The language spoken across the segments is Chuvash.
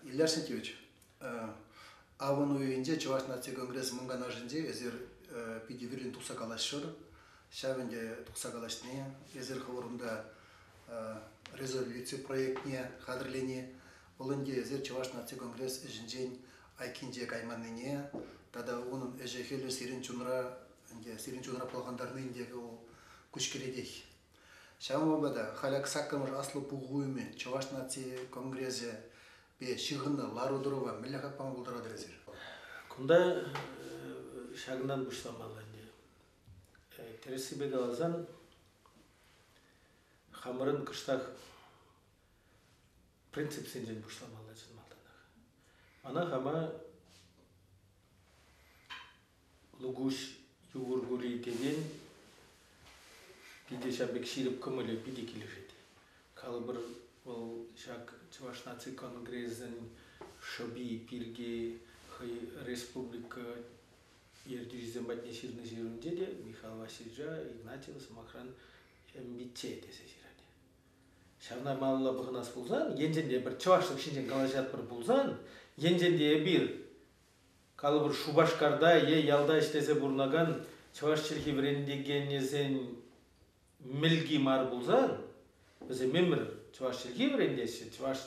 Илья Арсентьевич, авӑн уйӑхӗнче Чӑваш наци конгресс Мӑн Канашӗнче эсир питӗ вирлӗн тухса калаҫрӑр. Ҫав ӗнтӗ тухса калаҫни, эсир хӑвӑр унта резолюци проектне хатӗрлени, вӑл ӗнтӗ эсир Чӑваш наци конгресс ӗҫӗнчен айккинче кайманнине тата унӑн ӗҫӗ-хӗлӗ сирӗн чунра ӗнтӗ сирӗн чунра пӑлхантарни ӗнтӗ вӑл куҫкӗретех. Ҫавӑнпа та халь ак саккӑрмӗш аслӑ пуху умӗн Чӑваш наци конгресӗпе ҫыхӑннӑ лару-тӑрӑва мӗнле хак пама пултаратӑр эсир? Кунта ҫакӑнтан пуҫламалла ӗнтӗ. Тӗрӗссипе каласан, хамӑрӑн кӑштах принципсенчен пуҫламалла чӑн малтанах. Мана хама Лукуҫ Югургули текен питӗ ҫав пек ҫирӗп кӑмӑлӗ питӗ килӗшет. Калӑпӑр, вӑл ҫак Чӑваш наци конгресӗн шӑпи пирки хӑй республика ертӳҫисем патне ҫырнӑ ҫырӑвӗнче те Михаил Васильевича Игнатьева, сӑмахран, МБТ тесе ҫырать. Ҫавна малалла пӑхӑнас пулсан, енчен те пӗр чӑвашлӑх ҫинчен калаҫатпӑр пулсан, енчен те эпир Калӑпӑр, Шупашкарта е ялта ӗҫлесе пурӑнакан чӑваш чӗлхи вӗрентекенӗсен мӗлки мар пулсан, вӗсем ӗмӗр чӑваш чӗлхи вӗрентеҫҫӗ, чӑваш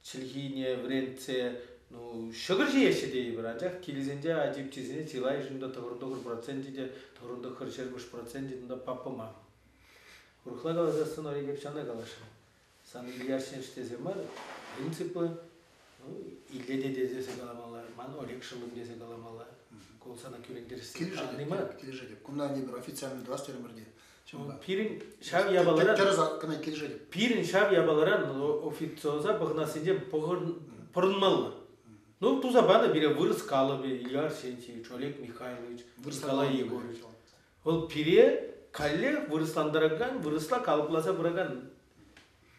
чӗлхине вӗрентсе ну, ҫӑкӑр ҫиеҫҫӗ тейӗпӗр, анчах килӗсенче ачи-пӑчисене чылайӑшӗн те тӑхӑр проценчӗ те тӑхӑр ҫӗрмӗш проценчӗ унта папа мар. Урӑхла каласассӑн Олег Епчана каласшӑн. Сан Илья тесе мар, принципы, ну, Илле те тесе каламалла, ман Олег шӑллӑм тесе каламалла. Ку сана кӳрентересси Килӗшетӗп, мар. Килӗшетӗп. Кунта эпир официально тӑвас терӗмӗр те. Пирӗн ҫав япаларан... Тӗрӗс кӑна килӗшетӗп. Пирӗн ҫав япаларан официоза пӑхӑнассинчен пӑрӑнмалла. Ну, туса панӑ пире вырӑс калӑпӗ Илья Арсентьевич, Олег Михайлович, Николай Егорович. Вӑл пире каллех вырӑслантаракан, вырӑсла калӑпласа пыракан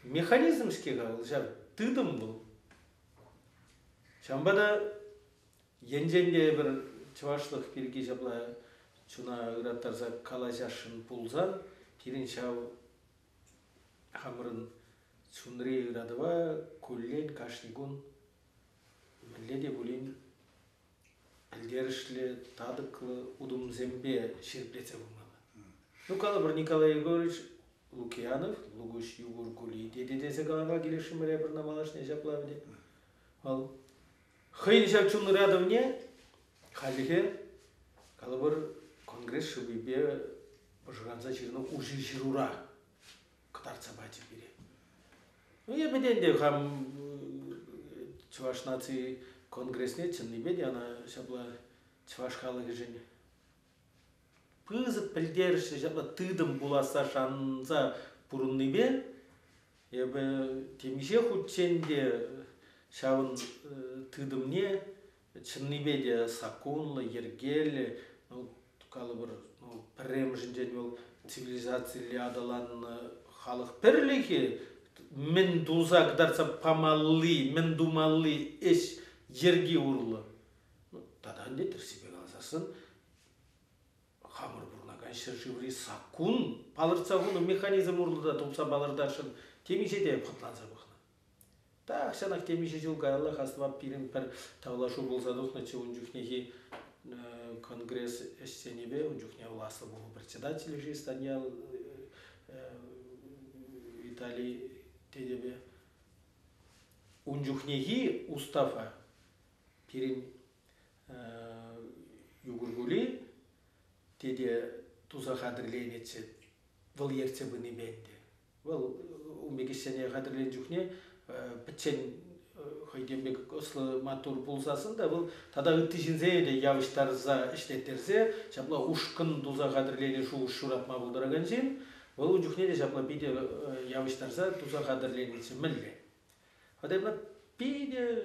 механизм-ҫке-ха вӑл ҫав тытӑм вӑл. Ҫавӑнпа та енчен те эпир чӑвашлӑх пирки ҫапла чуна ыраттарса калаҫасшӑн пулсан пирӗн ҫав хамӑрӑн чунри ыратӑва куллен кашни кун мӗнле те пулин пӗлтерӗшлӗ татӑклӑ утӑмсемпе ҫирӗплетсе пымалла. Ну, калӑпӑр, Николай Егорович Лукианов, Лугуҫ Югургули тете тесе калама килӗшрӗмӗр эпир ӑна малашне ҫапла ӗнтӗ. Вӑл хӑйӗн ҫав чун ыратӑвне хальлӗхе, калӑпӑр, конгресс шӑпипе пӑшӑрханса ҫырнӑ уҫӑ ҫырура кӑтартса пачӗ пире. Ну, эпӗ те ӗнтӗ хам Чӑваш наци конгресне чӑннипе те ӑна ҫапла чӑваш халӑхӗшӗн пысӑк пӗлтерӗшлӗ ҫапла тытӑм пуласса шанса пурӑннипе эпӗ темиҫе хутчен те ҫавӑн тытӑмне чӑннипе те саккунлӑ, йӗркеллӗ, ну, калӑпӑр, ну, пӗрремӗшӗнчен вӑл цивилизацилле аталаннӑ халӑх пӗрлӗхӗ мӗн туса кӑтартса памалли, мӗн тумалли ӗҫ йӗрки урлӑ. Ну, тата ӗнтӗ тӗрӗссипе каласассӑн, хамӑр пурӑнакан ҫӗршыври саккун палӑртса хунӑ механизм урлӑ та тупса палӑртасшӑн темиҫе те хӑтланса пӑхнӑ. Тахҫанах темиҫе ҫул каяллах астӑвап пирӗн пӗр тавлашу пулса тухнӑччӗ ун чухнехи конгресс ӗҫченӗпе, ун чухне вӑл аслӑ пуху председателӗ-ши Станьял Виталий тетепе. Ун чухнехи устава пирӗн Югургули тете туса хатӗрленӗччӗ, вӑл ертсе пынипе ӗнтӗ. Вӑл ун пек ӗҫсене хатӗрленӗ чухне пӗччен хӑй тем пек ӑслӑ маттур пулсассӑн та вӑл тата ытти ҫынсене те явӑҫтарса ӗҫлеттерсе ҫапла ушкӑн туса хатӗрленӗ шухӑш ҫуратма пултаракан ҫын вӑл ун чухне те ҫапла питӗ явӑҫтарса туса хатӗрленӗччӗ. Мӗнле? Вӑт питӗ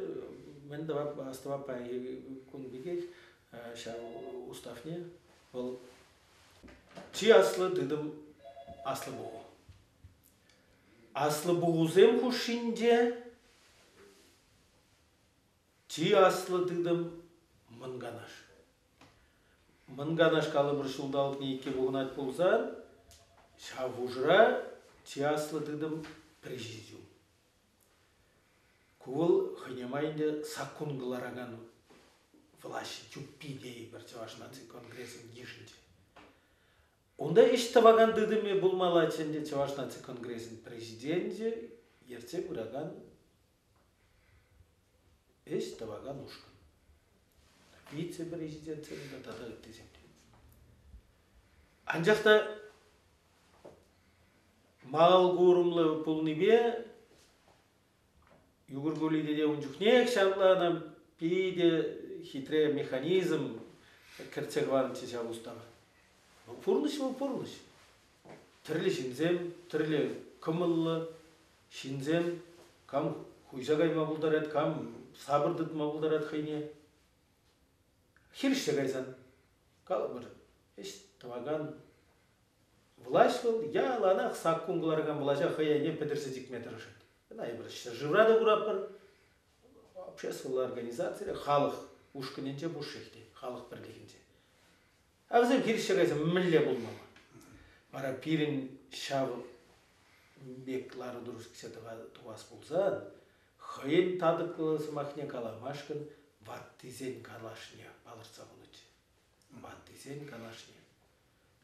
мӗн тӑвап, астӑвап паянхи кун пекех ҫав уставне вӑл чи аслӑ тытӑм аслӑ пуху. Аслӑ пухусем хушшинче чи аслӑ тытӑм Мӑн Канаш. Мӑн Канаш калӑпӑр ҫулталӑкне икке пухӑнать пулсан, ҫав хушӑра чи аслӑ тытӑм президиум. Ку вӑл хӑйне май ӗнтӗ саккун кӑларакан влаҫ юппи тейӗпӗр Чӑваш наци конгресӗн йышӗнче. Унта ӗҫ тӑвакан тытӑмӗ пулмаллаччӗ ӗнтӗ Чӑваш наци конгресӗн президенчӗ ертсе пыракан ӗҫ тӑвакан ушкӑн. Вице-президентсем те тата ыттисем те. Анчах та мал курӑмлӑ пулнипе Югур Кули тете ун чухнех ҫавланӑ питӗ хитре механизм кӗртсе хӑварнӑччӗ ҫав устава. Вӑл пурнӑҫ вӑл пурнӑҫ. Тӗрлӗ ҫынсем, тӗрлӗ кӑмӑллӑ ҫынсем кам хуйса кайма пултарать, кам сапӑр тытма пултарать хӑйне. Хирӗҫсе кайсан, калӑпӑр, ӗҫ тӑвакан влаҫ вӑл яланах саккун кӑларакан влаҫа хӑй айне пӗтӗрсе чикме тӑрӑшать. Ӑна эпир ҫӗршывра та куратпӑр, обществӑлла организацире, халӑх ушкӑнӗнче пушшех те, халӑх пӗрлӗхӗнче. А вӗсем хирӗҫсе кайса мӗнле пулмалла? Вара пирӗн ҫав пек лару-тӑру сиксе тухас пулсан, хӑйӗн татӑклӑ сӑмахне каламашкӑн ваттисен канашне палӑртса хунӑччӗ. Ваттисен канашне.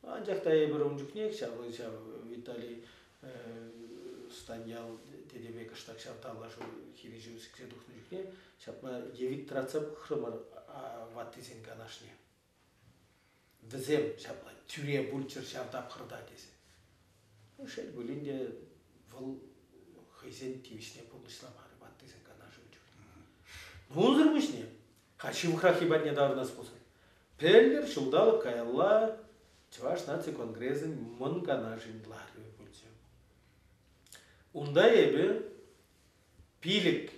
Анчах та эпир ун чухнех ҫав, ҫав Виталий Станьял тетепе кӑштах ҫав тавлашу хирӗҫӳ сиксе тухнӑ чухне ҫапла евит тӑратса пӑхрӑмӑр ваттисен канашне. Вӗсем ҫапла тӳре пулччӑр ҫав тапхӑрта тесе. Шел пулин те вӑл хӑйсен тивӗҫне пурнӑҫламарӗ ваттисен канашӗ ун чухне. Унсӑр пуҫне, ха ҫывӑхраххи патне таврӑнас пулсан, пӗлтӗр ҫулталӑк каялла Чӑваш наци конгресӗн Мӑн Канашӗн ларӑвӗ пулчӗ. Унта эпӗ пилӗк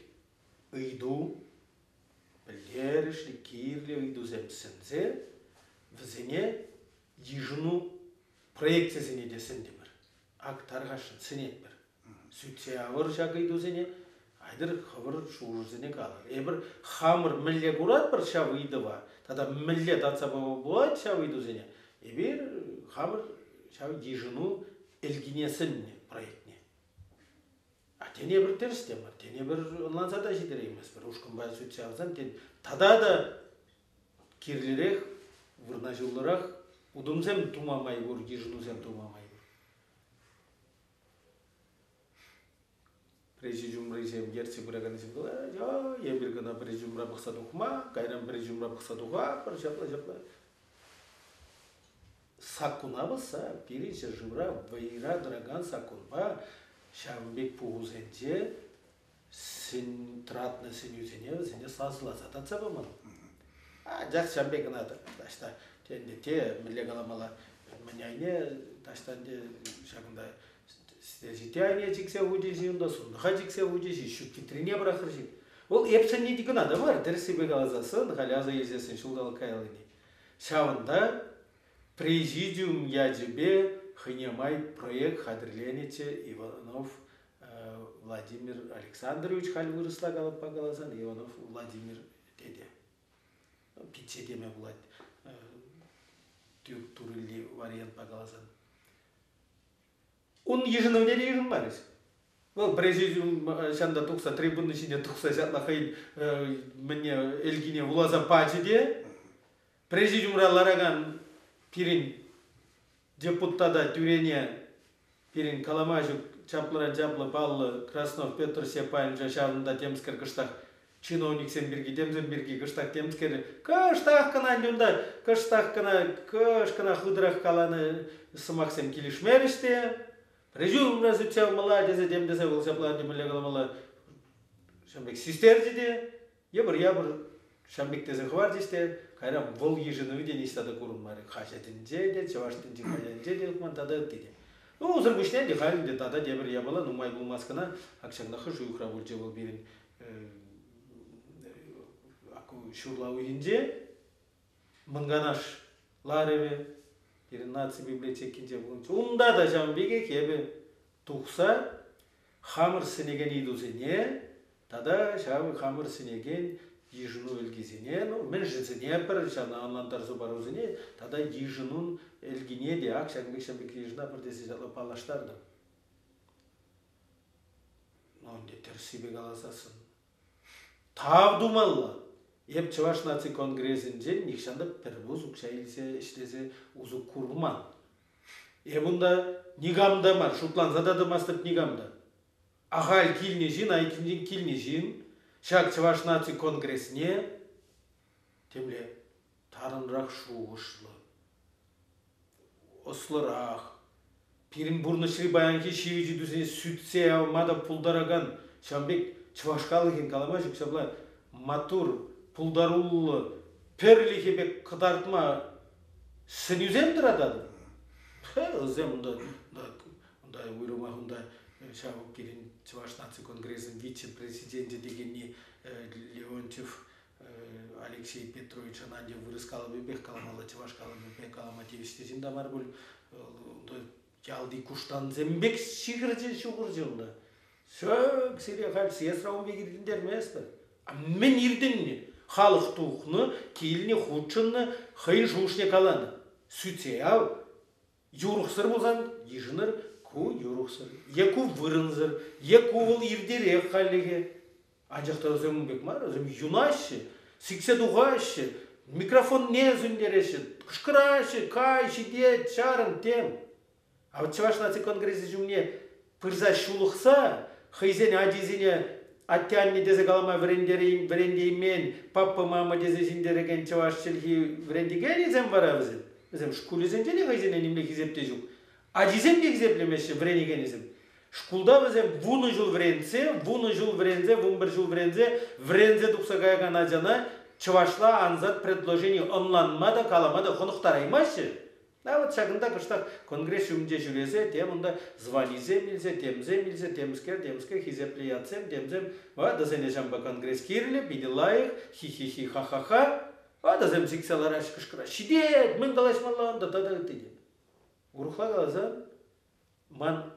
ыйту пӗлтерӗшлӗ, кирлӗ ыйтусем сӗнсе вӗсене йышӑну проекчӗсене те сӗнтӗмӗр. Ак тархасшӑн сӗнетпӗр. Сӳтсе явӑр ҫак ыйтусене, айтӑр хӑвӑр шухӑшсене калӑр. Эпир хамӑр мӗнле куратпӑр ҫав ыйтӑва тата мӗнле татса пама пулать ҫав ыйтусене, эпир хамӑр ҫав йышӑну ӗлкине сӗннӗ проектне. А тен эпир тӗрӗс те мар, тен эпир ӑнланса та ҫитерейместпӗр. Ушкӑнпа сӳтсе явсан, тен, тата та кирлӗрех, вырнаҫуллӑрах утӑмсем тума май пур, йышӑнусем тума май пур. Президиумрисем ертсе пыраканнисем калаҫ, эпир кӑна президиумра пӑхса тухма, кайран президиумра пӑхса тухатпӑр, ҫапла-ҫапла. Саккуна пӑсса пирӗн ҫӗршывра вӑйра тӑракан саккунпа ҫавӑн пек пухусенче тӑратнӑ сӗнӳсене вӗсене сасӑласа татса памалла. Анчах ҫавӑн пек кӑна таҫта тен те мӗнле каламалла мӗн айне таҫта ӗнтӗ ҫакӑнта сите айне чиксе хучӗҫ-и унта сунтӑха чиксе хучӗҫ-и ҫут витрине пӑрахрӗҫ-и вӑл эп сӗнни кӑна та мар тӗрӗссипе каласассӑн халь аса илсессӗн ҫулталӑк каяллине Ҫавӑнта президиум ячӗпе хӑйне май проект хатӗрленӗччӗ Иванов Владимир Александрович, халь вырӑсла калӑппа каласан Иванов Владимир тете. Пичче теме пулать турилли вариантпа каласан. Ун йышӑнӑвне те йышӑнмарӗҫ. Вӑл президиум ҫанта тухса, трибуна ҫине тухса ҫапла хӑйӗн мӗнне ӗлкине вуласа пачӗ те президиумра ларакан пирӗн депутата тӳрене пирӗн калама ҫук чаплӑран чаплӑ паллӑ Краснов Петр Степановича ҫавӑнта темскер кӑштах чиновниксем пирки, темсем пирки кӑштах темскер кӑштах кӑна ӗнтӗ унта кӑштах кӑна кӑш кӑна хытӑрах каланӑ сӑмахсем килӗшмерӗҫ те президиумра сӳтсе явмалла тесе тем тесе вӑл ҫапла ӗнтӗ мӗнле каламалла ҫавӑн пек систерчӗ те йӑпӑр-япӑр ҫавӑн пек тесе хӑварчӗҫ те кайран вӑл йышӑнӑвӗ те ниҫта та курӑнмарӗ хаҫатӗнче те чӑваш тӗнчи хаҫатӗнче те тухман тата ытти те. Ну, унсӑр пуҫне ӗнтӗ халь ӗнтӗ тата тепӗр япала нумай пулмасть кӑна ак ҫакна хӑш уйӑхра пулчӗ вӑл пирӗн ҫурла уйӑхӗнче Мӑн Канаш ларӑвӗ пирӗн наци библиотекинче пулнӑччӗ. Унта та ҫавӑн пекех эпӗ тухса хамӑр сӗнекен ыйтусене тата ҫав хамӑр сӗнекен йышӑну ӗлкисене, ну, мӗншӗн сӗнетпӗр, ҫавна ӑнлантарса парусене тата йышӑнун ӗлкине те ак ҫакӑн пек ҫавӑн пек йышӑнатпӑр тесе ҫапла паллаштартӑм. Ну, ӗнтӗ тӗрӗссипе каласассӑн. Тав тумалла. Эп Чӑваш наци конгресӗнчен нихҫан та пӗр пус укҫа илсе ӗҫлесе усӑ курман. Эп унта никам та мар, шутланса та тӑмастӑп никам та. Ахаль килнӗ ҫын, айккинчен килнӗ ҫын ҫак Чӑваш наци конгресне темле тарӑнрах шухӑшлӑ, ӑслӑрах, пирӗн пурнӑҫри паянхи ҫивӗч ыйтусене сӳтсе явма та пултаракан ҫавӑн пек чӑваш халӑхӗн калама ҫук ҫапла маттур, пултаруллӑ пӗрлӗхӗ пек кӑтартма сӗнӳсем тӑрататӑп. Вӗсем унта, унта уйрӑмах унта ҫав пирӗн Чӑваш наци конгресӗн вице-президенчӗ текенни Леонтьев Алексей Петрович ӑна вырӑс калӑпӗпех каламалла, чӑваш калӑпӗпе калама тивӗҫлӗ ҫын та мар пуль. Ялти куштансем пек ҫыхӑрчӗ, ҫухӑрчӗ унта. Ҫак сире халь съездра ун пек иртӗнтерместпӗр. А мӗн иртӗннӗ? Халӑх тухнӑ, килнӗ, хутшӑннӑ, хӑйӗн шухӑшне каланӑ. Сӳтсе яв. Юрӑхсӑр пулсан йышӑнӑр, ку юрӑхсӑр. Е ку вырӑнсӑр, е ку вӑл иртерех хальлӗхе. Анчах та вӗсем ун пек мар, вӗсем юнаҫҫӗ, сиксе тухаҫҫӗ, микрофонне сӳнтереҫҫӗ, кӑшкӑраҫҫӗ, кай, ҫитет, чарӑн, тем. А вот Чӑваш наци конгресӗ ҫумне пырса ҫулӑхса хӑйсен ачисене атте-анне тесе калама вӗрентеймен, папа-мама тесе ҫӗнтерекен чӑваш чӗлхи вӗрентекенӗсем вара вӗсем. Вӗсем шкулӗсенче те хӑйсене нимле хисеп те ҫук. Ачисем те хисеплемеҫҫӗ вӗренекенӗсем. Шкулта вӗсем 10 ҫул вӗрентсе, 10 ҫул вӗренсе, 11 ҫул вӗренсе, вӗренсе тухса каякан ачана чӑвашла ансат предложени ӑнланма та, калама та хӑнӑхтараймаҫҫӗ. А вот ҫакӑнта кӑштах конгресс ҫумӗнче ҫӳресе, тем унта званисем илсе, темсем илсе, темскер, темскер, хисеплӗ ятсем, темсем. Ватӑсене ҫавӑнпа конгресс кирлӗ, питӗ лайӑх, хи-хи-хи, ха-ха-ха. Ватӑсем сиксе лараҫҫӗ, кӑшкӑраҫҫӗ. Ҫитет, мӗн калаҫмалла унта тата ытти те. Урӑхла каласан, ман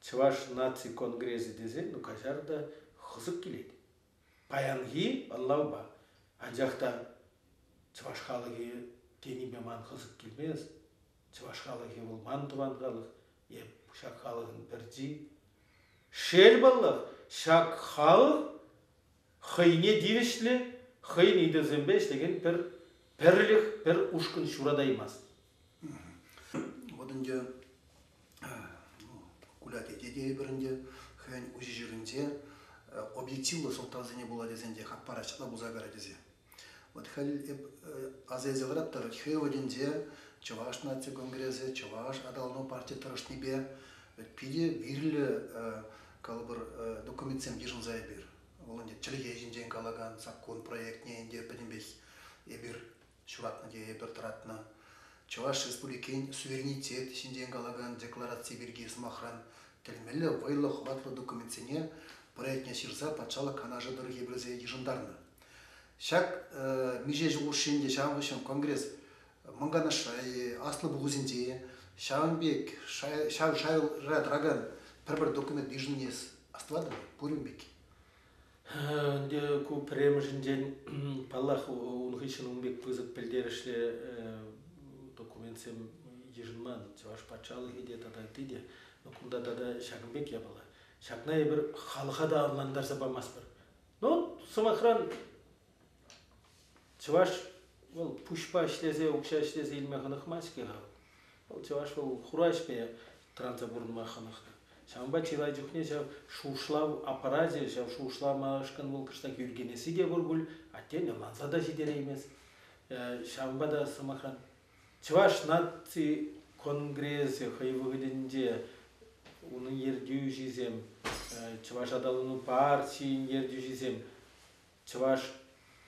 Чӑваш наци конгресӗ тесен, ну каҫар та, хӑсӑк килет. Паянхи ӑнлавпа. Анчах та чӑваш халӑхӗ тенипе ман хӑсӑк килмест. Чӑваш халӑхӗ вӑл ман тӑван халӑх, эп ҫак халӑхӑн пӗрчи. Шел паллах, ҫак халӑх хӑйне тивӗҫлӗ, хӑйӗн ыйтӑвӗсемпе ӗҫлекен пӗр пӗрлӗх, пӗр ушкӑн ҫуратаймасть. Вот ӗнтӗ Куля тете тейӗпӗр ӗнтӗ хӑйӗн уҫӑ ҫырӑнче объективлӑ сӑлтавсене пула тесен те хак парать ҫапла пулса кайрӗ тесе. Вот халь эп аса илсе лараттӑр, хӑй вӑхӑтӗнче Чӑваш наци конгресӗ, Чӑваш аталану парти тӑрӑшнипе питӗ вирлӗ калӑпӑр документсем йышӑнса эпир. Вӑл ӗнтӗ чӗлхе ҫинчен калакан саккун проектне ӗнтӗ пӗтӗмпех эпир ҫуратнӑ тейӗпӗр тӑратнӑ. Чӑваш Республикин суверенитет ҫинчен калакан деклараци пирки, сӑмахран, тӗлмелле вӑйлӑ хӑватлӑ документсене проектне ҫырса Патшалӑх Канашӗ тӑрӑх пӗлсе йышӑнтарнӑ. Ҫак миҫе ҫул хушшинче ҫавӑн хыҫҫӑн Конгресс Мӑн Канашра аслӑ пухусенче ҫавӑн пек ҫав шайра тӑракан пӗр-пӗр документ йышӑннине астӑватӑн пур-им пек? Ӗнтӗ ку пӗрремӗшӗнчен, паллах, ун хыҫҫӑн ун пек пысӑк пӗлтерӗшлӗ документсем йышӑнман Чӑваш патшалӑхӗ те тата ытти те. Но кунта тата ҫакӑн пек япала. Ҫакна эпир халӑха та ӑнлантарса памастпӑр. Ну, сӑмахран, чӑваш вӑл пуҫпа ӗҫлесе, укҫа ӗҫлесе илме хӑнӑхмасть-ҫке-ха. Вӑл чӑваш вӑл хура ӗҫпе тӑранса пурӑнма хӑнӑхнӑ. Ҫавӑнпа чылай чухне ҫав шухӑшлав аппарачӗ, ҫав шухӑшламашкӑн вӑл кӑштах ӳркенесси те пур пуль, аттен ӑнланса та ҫитереймест. Ҫавӑнпа та, сӑмахран, Чӑваш наци конгресӗ хӑй вӑхӑтӗнче унӑн ертӳҫисем, Чӑваш аталану партийӗн ертӳҫисем чӑваш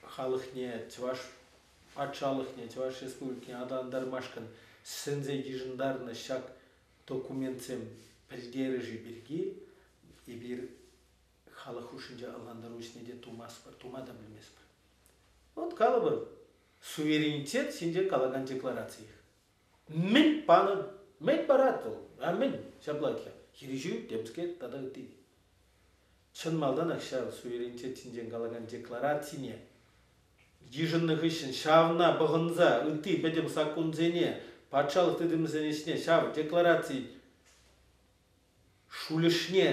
халӑхне, чӑваш патшалӑхне, Чӑваш Республикине аталантармашкӑн сӗнсе йышӑнтарнӑ ҫак документсем пӗлтерӗшӗ пирки эпир халӑх хушшинче ӑнлантару ӗҫне те тумастпӑр, тума та пӗлместпӗр. Вот калӑпӑр, суверенитет ҫинчен калакан декларациех. Мӗн панӑ, мӗн парать вӑл, а мӗн ҫапла хирӗҫӳ, темскер тата ытти. Чӑн малтанах ҫав суверенитет ҫинчен калакан декларацине йышӑннӑ хыҫҫӑн ҫавна пӑхӑнса ытти пӗтӗм саккунсене, патшалӑх тытӑмӗсен ӗҫне ҫав деклараци шулӗшне,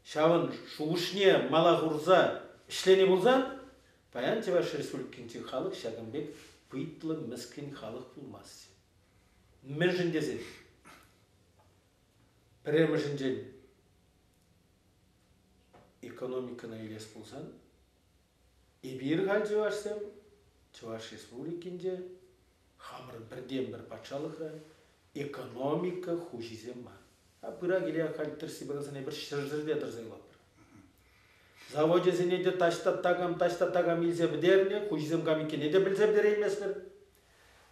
ҫавӑн шухӑшне мала хурса Ӗҫленӗ пулсан, паян Чӑваш Республикинчи халӑх ҫакӑн пек пыйтлӑ, мӗскӗн халӑх пулмасть. Мӗншӗн тесен, пӗрремӗшӗнчен, экономикӑна илес пулсан, эпир халь чӑвашсем Чӑваш Республикинче хамӑрӑн пӗртен-пӗр патшалӑхра экономика хуҫисем мар. А пыра-киле халь тӗрӗссипе каласан эпир ҫӗршерте тӑрса юлатпӑр. Завочӗсене те таҫта такам, таҫта такам илсе пӗтернӗ, хуҫисем кам иккенне те пӗлсе пӗтерейместпӗр.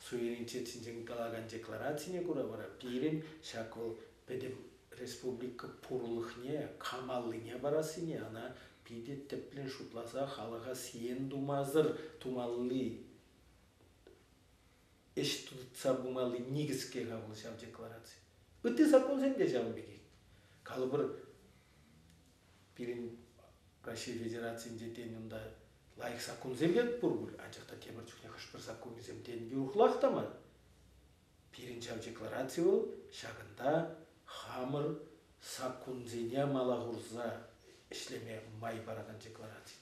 Суверенитет ҫинчен калакан декларацине кура вара пирӗн ҫак вӑл пӗтӗм республика пурлӑхне, камаллине парассине ӑна питӗ тӗплӗн шутласа халӑха сиен тумасӑр тумалли ӗҫ тытса пымалли никӗс-ҫке-ха вӑл ҫав деклараци. Ытти саккунсем те ҫавӑн пекех. Калӑпӑр, пирӗн Раҫҫей Федерацийӗнче тен унта лайӑх саккунсем те пур пуль, анчах та тепӗр чухне хӑш-пӗр саккунӗсем тен юрӑхлах та мар. Пирӗн ҫав деклараци вӑл ҫакӑнта хамӑр саккунсене мала хурса ӗҫлеме май паракан деклараци.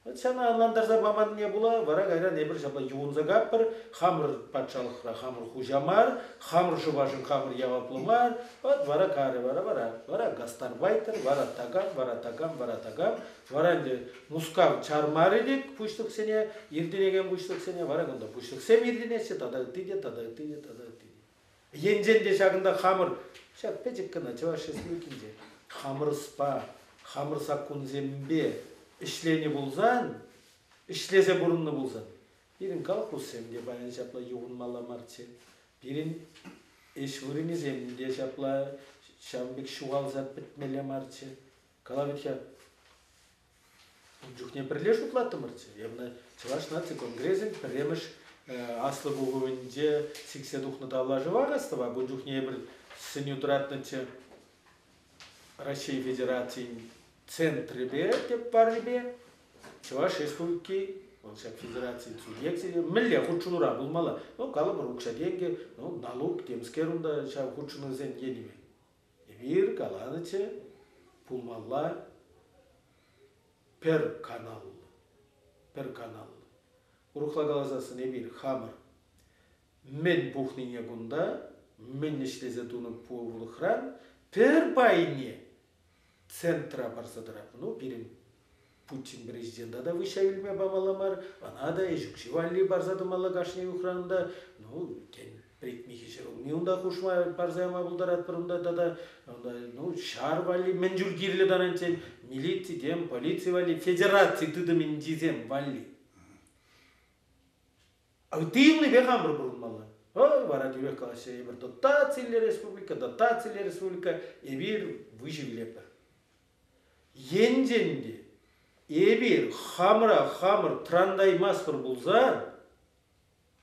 Вот ҫавна ӑнлантарса паманнине пула вара кайран эпир ҫапла юхӑнса каппӑр, хамӑр патшалӑхра хамӑр хуҫа мар, хамӑр шӑпашӑн хамӑр яваплӑ мар, вот вара карӗ, вара вара, вара гастарбайтер, вара такам, вара такам, вара такам, вара ӗнтӗ Мускав чармарӗ те пуҫлӑхсене, иртӗнекен пуҫлӑхсене, вара кунта пуҫлӑхсем иртӗнеҫҫӗ, тата ытти те, тата ытти те, тата ытти те. Енчен те ҫакӑнта хамӑр, ҫак пӗчӗк кӑна Чӑваш Республикинче хамӑр ӑспа, хамӑр саккунсемпе ӗҫленӗ пулсан, ӗҫлесе пурӑннӑ пулсан, пирӗн колхозсем те паян ҫапла юхӑнмалла марччӗ. Пирӗн ӗҫ вырӑнӗсем те ҫапла ҫавӑн пек ҫухалса пӗтмелле марччӗ. Кала вӗт-ха, ун чухне пӗрле шутлаттӑмӑрччӗ. Эпӗ Чӑваш наци конгресӗн пӗрремӗш аслӑ пухӑвӗнче сиксе тухнӑ тавлашӑва астӑвап. Ун чухне эпир сӗнӳ тӑратнӑччӗ Раҫҫей Федерацийӗн центрӗпе, тӗп паррипе Чӑваш Республики, вӑл ҫак федерацин субъекчӗ, мӗнле хутшӑнура пулмалла? Ну, калӑпӑр, укҫа-тенкӗ, ну, налук, темскер унта ҫав хутшӑнусен енӗпе. Эпир каланӑччӗ, пулмалла пӗр каналлӑ, пӗр каналлӑ. Урӑхла каласассӑн эпир хамӑр мӗн пухнине кунта, мӗн ӗҫлесе тунӑ пурлӑхран пӗр пайне центра парса тӑратнӑ. Ну, пирӗн Путин президента та выҫҫа илме памалла мар, ӑна та ӗҫ укҫи валли парса тӑмалла кашни уйӑхран та. Ну, тен, пӗрикмихӗ ҫӗрулми унта хушма парса яма пултаратпӑр унта тата унта, ну, ҫар валли мӗн чуль кирлӗ таранччен милици тем, полици валли, федераци тытӑмӗнчисем валли. Ытти хамӑр пурӑнмалла. Ой, вара тӳрех калаҫҫӗ, эпир дотациллӗ республика, дотациллӗ республика, эпир выҫӑ вилетпӗр. Енчен те эпир хамӑра хамӑр тӑрантаймастпӑр пулсан,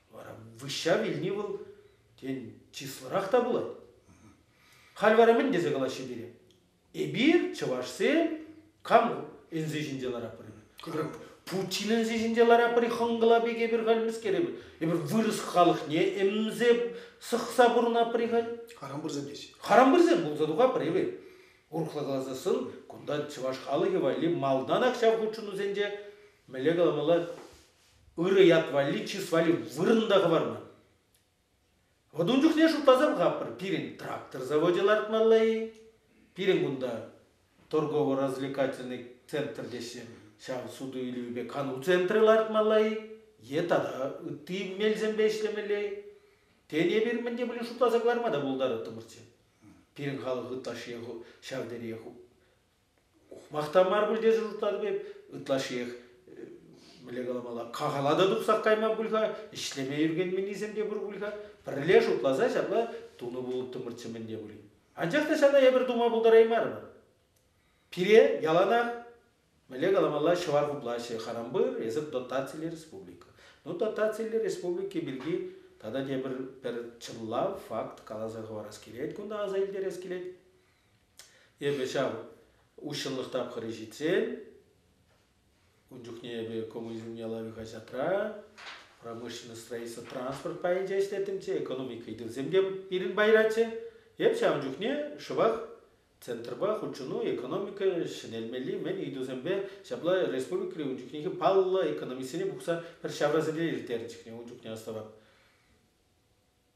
вара выҫҫа вилни вӑл, тен, чыслӑрах та пулать. Халь вара мӗн тесе калаҫҫӗ пире? Эпир, чӑвашсем, кам ӗнсе ҫинче ларатпӑр? Путин ӗнсе ҫинче ларатпӑр-и хӑнкӑла пек эпир халь мӗскер эпир? Эпир вырӑс халӑхне ӗмсе сӑхса пурӑнатпӑр-и халь? Харампырсем теҫҫӗ. Харампырсем пулса тухатпӑр эпир. Урӑхла каласассӑн, кунта чӑваш халӑхӗ валли малтанах ҫав хутшӑнусенче, мӗнле каламалла, ырӑ ят валли, чыс валли вырӑн та хӑварман. Вот ун чухне шутласа пӑхатпӑр, пирӗн трактор завочӗ лартмалла-и, пирӗн кунта торгово-развлекательный центр теҫҫӗ, ҫав суту-илӳпе кану центрӗ лартмалла-и е тата ытти мелсемпе ӗҫлемелле-и? Тен, эпир мӗн те пулин шутласа кӑларма та пултарӑттӑмӑрччӗ. Пирӗн халӑх ытлашшиех ҫав териех ухмах та мар пуль тесе шутлатӑп эп. Ытлашшиех мӗнле каламалла, кахала та тухсах кайман пуль-ха, ӗҫлеме ӳркенменнисем те пур пуль-ха. Пӗрле шутласа ҫапла тунӑ пулӑттӑмӑрччӗ мӗн те пулин. Анчах та ҫавна эпир тума пултараймарӑмӑр. Пире яланах мӗнле каламалла, ҫӑвар хуплаҫҫӗ. Харампыр, эсӗ дотациллӗ республика. Ну, дотациллӗ республика пирки тата тепӗр пӗр чӑнлав, факт каласа хӑварас килет, кунта аса илтерес килет. Эпӗ ҫав уҫҫӑнлӑх тапхӑрӗ ҫитсен, ун чухне эпӗ «Коммунизм ялавӗ» хаҫатра, промышленность, строительство, транспорт пайӗнче ӗҫлеттӗмччӗ, экономика ыйтӑвӗсем те пирӗн пайраччӗ. Эп ҫавӑн чухне шӑпах Центрпа хутшӑну, экономика ҫӗнелмелли мӗн ыйтусемпе ҫапла республикӑри ун чухнехи паллӑ экономистсене пухса пӗр ҫаврасемпе ирттернӗ чухне ун чухне астӑвап.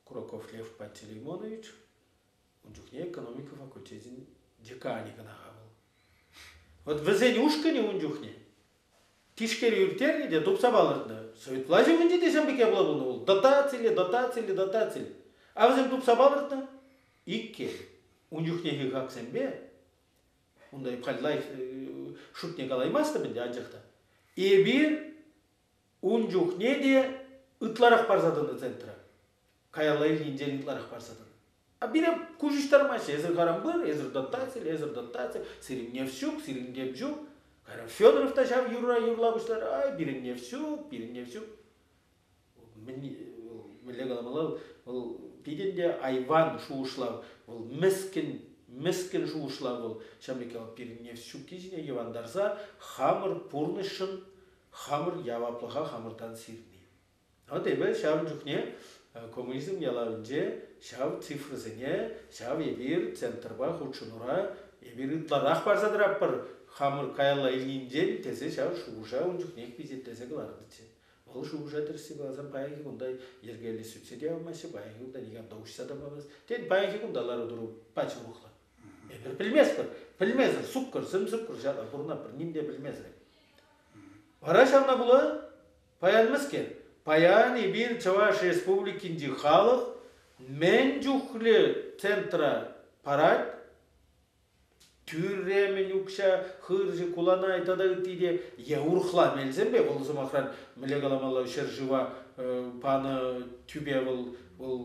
Кураков Лев Пантелеймонович ун чухне экономика факультечӗн деканӗ кӑна-ха вӑл. Вот вӗсен ушкӑнӗ ун чухне тишкерӳ ирттернӗ те тупса палӑртнӑ. Совет влаҫӗ умӗнче те ҫавӑн пек япала пулнӑ вӑл. Дотациллӗ, дотациллӗ, дотациллӗ. А вӗсем тупса палӑртнӑ иккен. Ун чухнехи хаксемпе унта халь лайӑх шутне калаймастӑп ӗнтӗ, анчах та эпир ун чухне те ытларах парса тӑнӑ центра. Каялла илнинчен ытларах парса тӑнӑ. А пире куҫӑҫтармаҫҫӗ. Эсир харам пыр, эсир дотаци, эсир дотаци, сирӗн нефть ҫук, сирӗн тем ҫук. Кайран Федоров та ҫав юрра юрла пуҫларӗ. Ай, пирӗн нефть ҫук, пирӗн нефть ҫук. Мӗнле каламалла, вӑл питӗн те айван шухӑшлав, вӑл мӗскӗн, мӗскӗн шухӑшлав вӑл. Ҫавӑн пек пирӗн нефть ҫукки ҫине йӑвантарса хамӑр пурнӑҫшӑн хамӑр яваплӑха хамӑртан сирни. Вот эпӗ ҫавӑн чухне коммунизм ялавӗнче ҫав цифрӑсене, ҫав эпир центрпа хутшӑнура эпир ытларах парса тӑратпӑр хамӑр каялла илнинчен тесе ҫав шухӑша ун чухнех пичетлесе кӑларнӑччӗ. Вӑл шухӑша тӗрӗссе каласан паянхи кунта йӗркеллӗ сӳтсе те явмаҫҫӗ, паянхи кунта никам та уҫса та памасть. Тен, паянхи кунта лару-тӑру пач урӑхла. Эпир пӗлместпӗр. Пӗлмесӗр, суккӑр, сӗм суккӑр ҫапла пурӑнатпӑр, ним те пӗлмесӗр. Вара ҫавна пула паян мӗскер? Паян эпир Чӑваш Республикинчи халӑх мӗн чухлӗ центра парать, тӳрремӗн укҫа, хырҫӑ, куланай тата ытти те е урӑхла мелсемпе, вӑл сӑмахран, мӗнле каламалла, ҫӗршыва панӑ тӳпе вӑл вӑл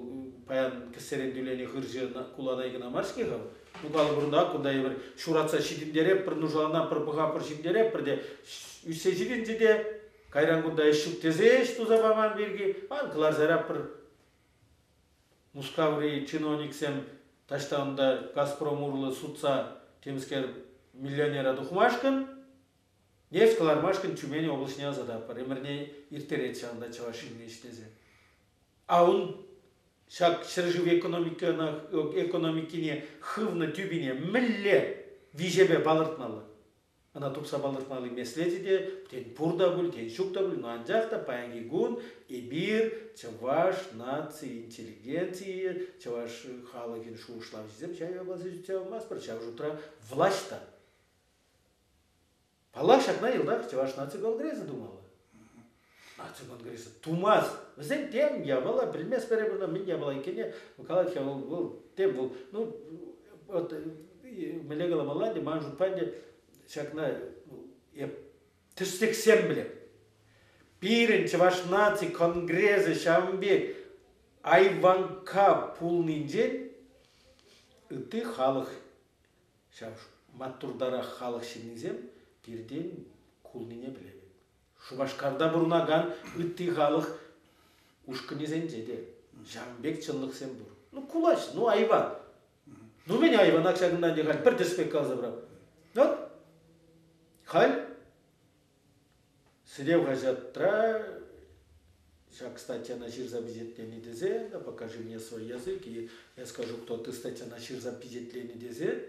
паян кӗсьерен тӳленӗ хырҫӑ куланай кӑна мар-ҫке-ха. Ну, калӑпӑр, унта кунта эпир ҫуратса ҫитӗнтеретпӗр, нушаланатпӑр, пӑхатпӑр, ҫитӗнтеретпӗр те ӳссе ҫитӗнчӗ те кайран кунта ӗҫ ҫук тесе ӗҫ туса паман пирки ман кӑларса яратпӑр. Мускаври чиновниксем таҫта унта «Газпром» урлӑ сутса темскер миллионера тухмашкӑн, нефть кӑлармашкӑн Тюмень облаҫне ӑсататпӑр. Ӗмӗрне ирттерет ҫавӑнта чӑваш ҫынни ӗҫлесе. А ун ҫак ҫӗршыв экономикине хывнӑ тӳпине мӗнле виҫепе палӑртмалла? Ӑна тупса палӑртмалли меслечӗ те, тен, пур та пуль, тен, ҫук та пуль, но анчах та паянхи кун эпир чӑваш наци интеллигенцийӗ, чӑваш халӑхӗн шухӑшлавҫисем ҫав япаласене сӳтсе явмастпӑр, ҫав шутра влаҫ та. Паллах, ҫакна йӑлтах Чӑваш наци конгресӗ тумалла. Наци конгресӗ тумасть. Вӗсем тем япала пӗлместпӗр эпир, мӗн япала иккенне калать-ха вӑл, вӑл тем вӑл, ну, вот мӗнле каламалла ӗнтӗ, ман шутпа ӗнтӗ ҫакна эп тӗслӗхсем пӗлеп. Пирӗн Чӑваш наци конгресӗ ҫавӑн пек айванкка пулнинчен ытти халӑх ҫав маттуртарах халӑх ҫыннисем пиртен кулнине пӗлетӗп. Шупашкарта пурӑнакан ытти халӑх ушкӑнӗсенче те ҫавӑн пек чӑнлӑхсем пур. Ну, кулаҫ, ну, айван. Ну, мӗн айванах ҫакӑнтан те халь пӗр тӗс пек каласа парап. Вот халь Сӗтев хаҫатра ҫак статьяна ҫырса пичетленӗ тесе, покажи мне свой язык, и я скажу, кто ты статьяна ҫырса пичетленӗ тесе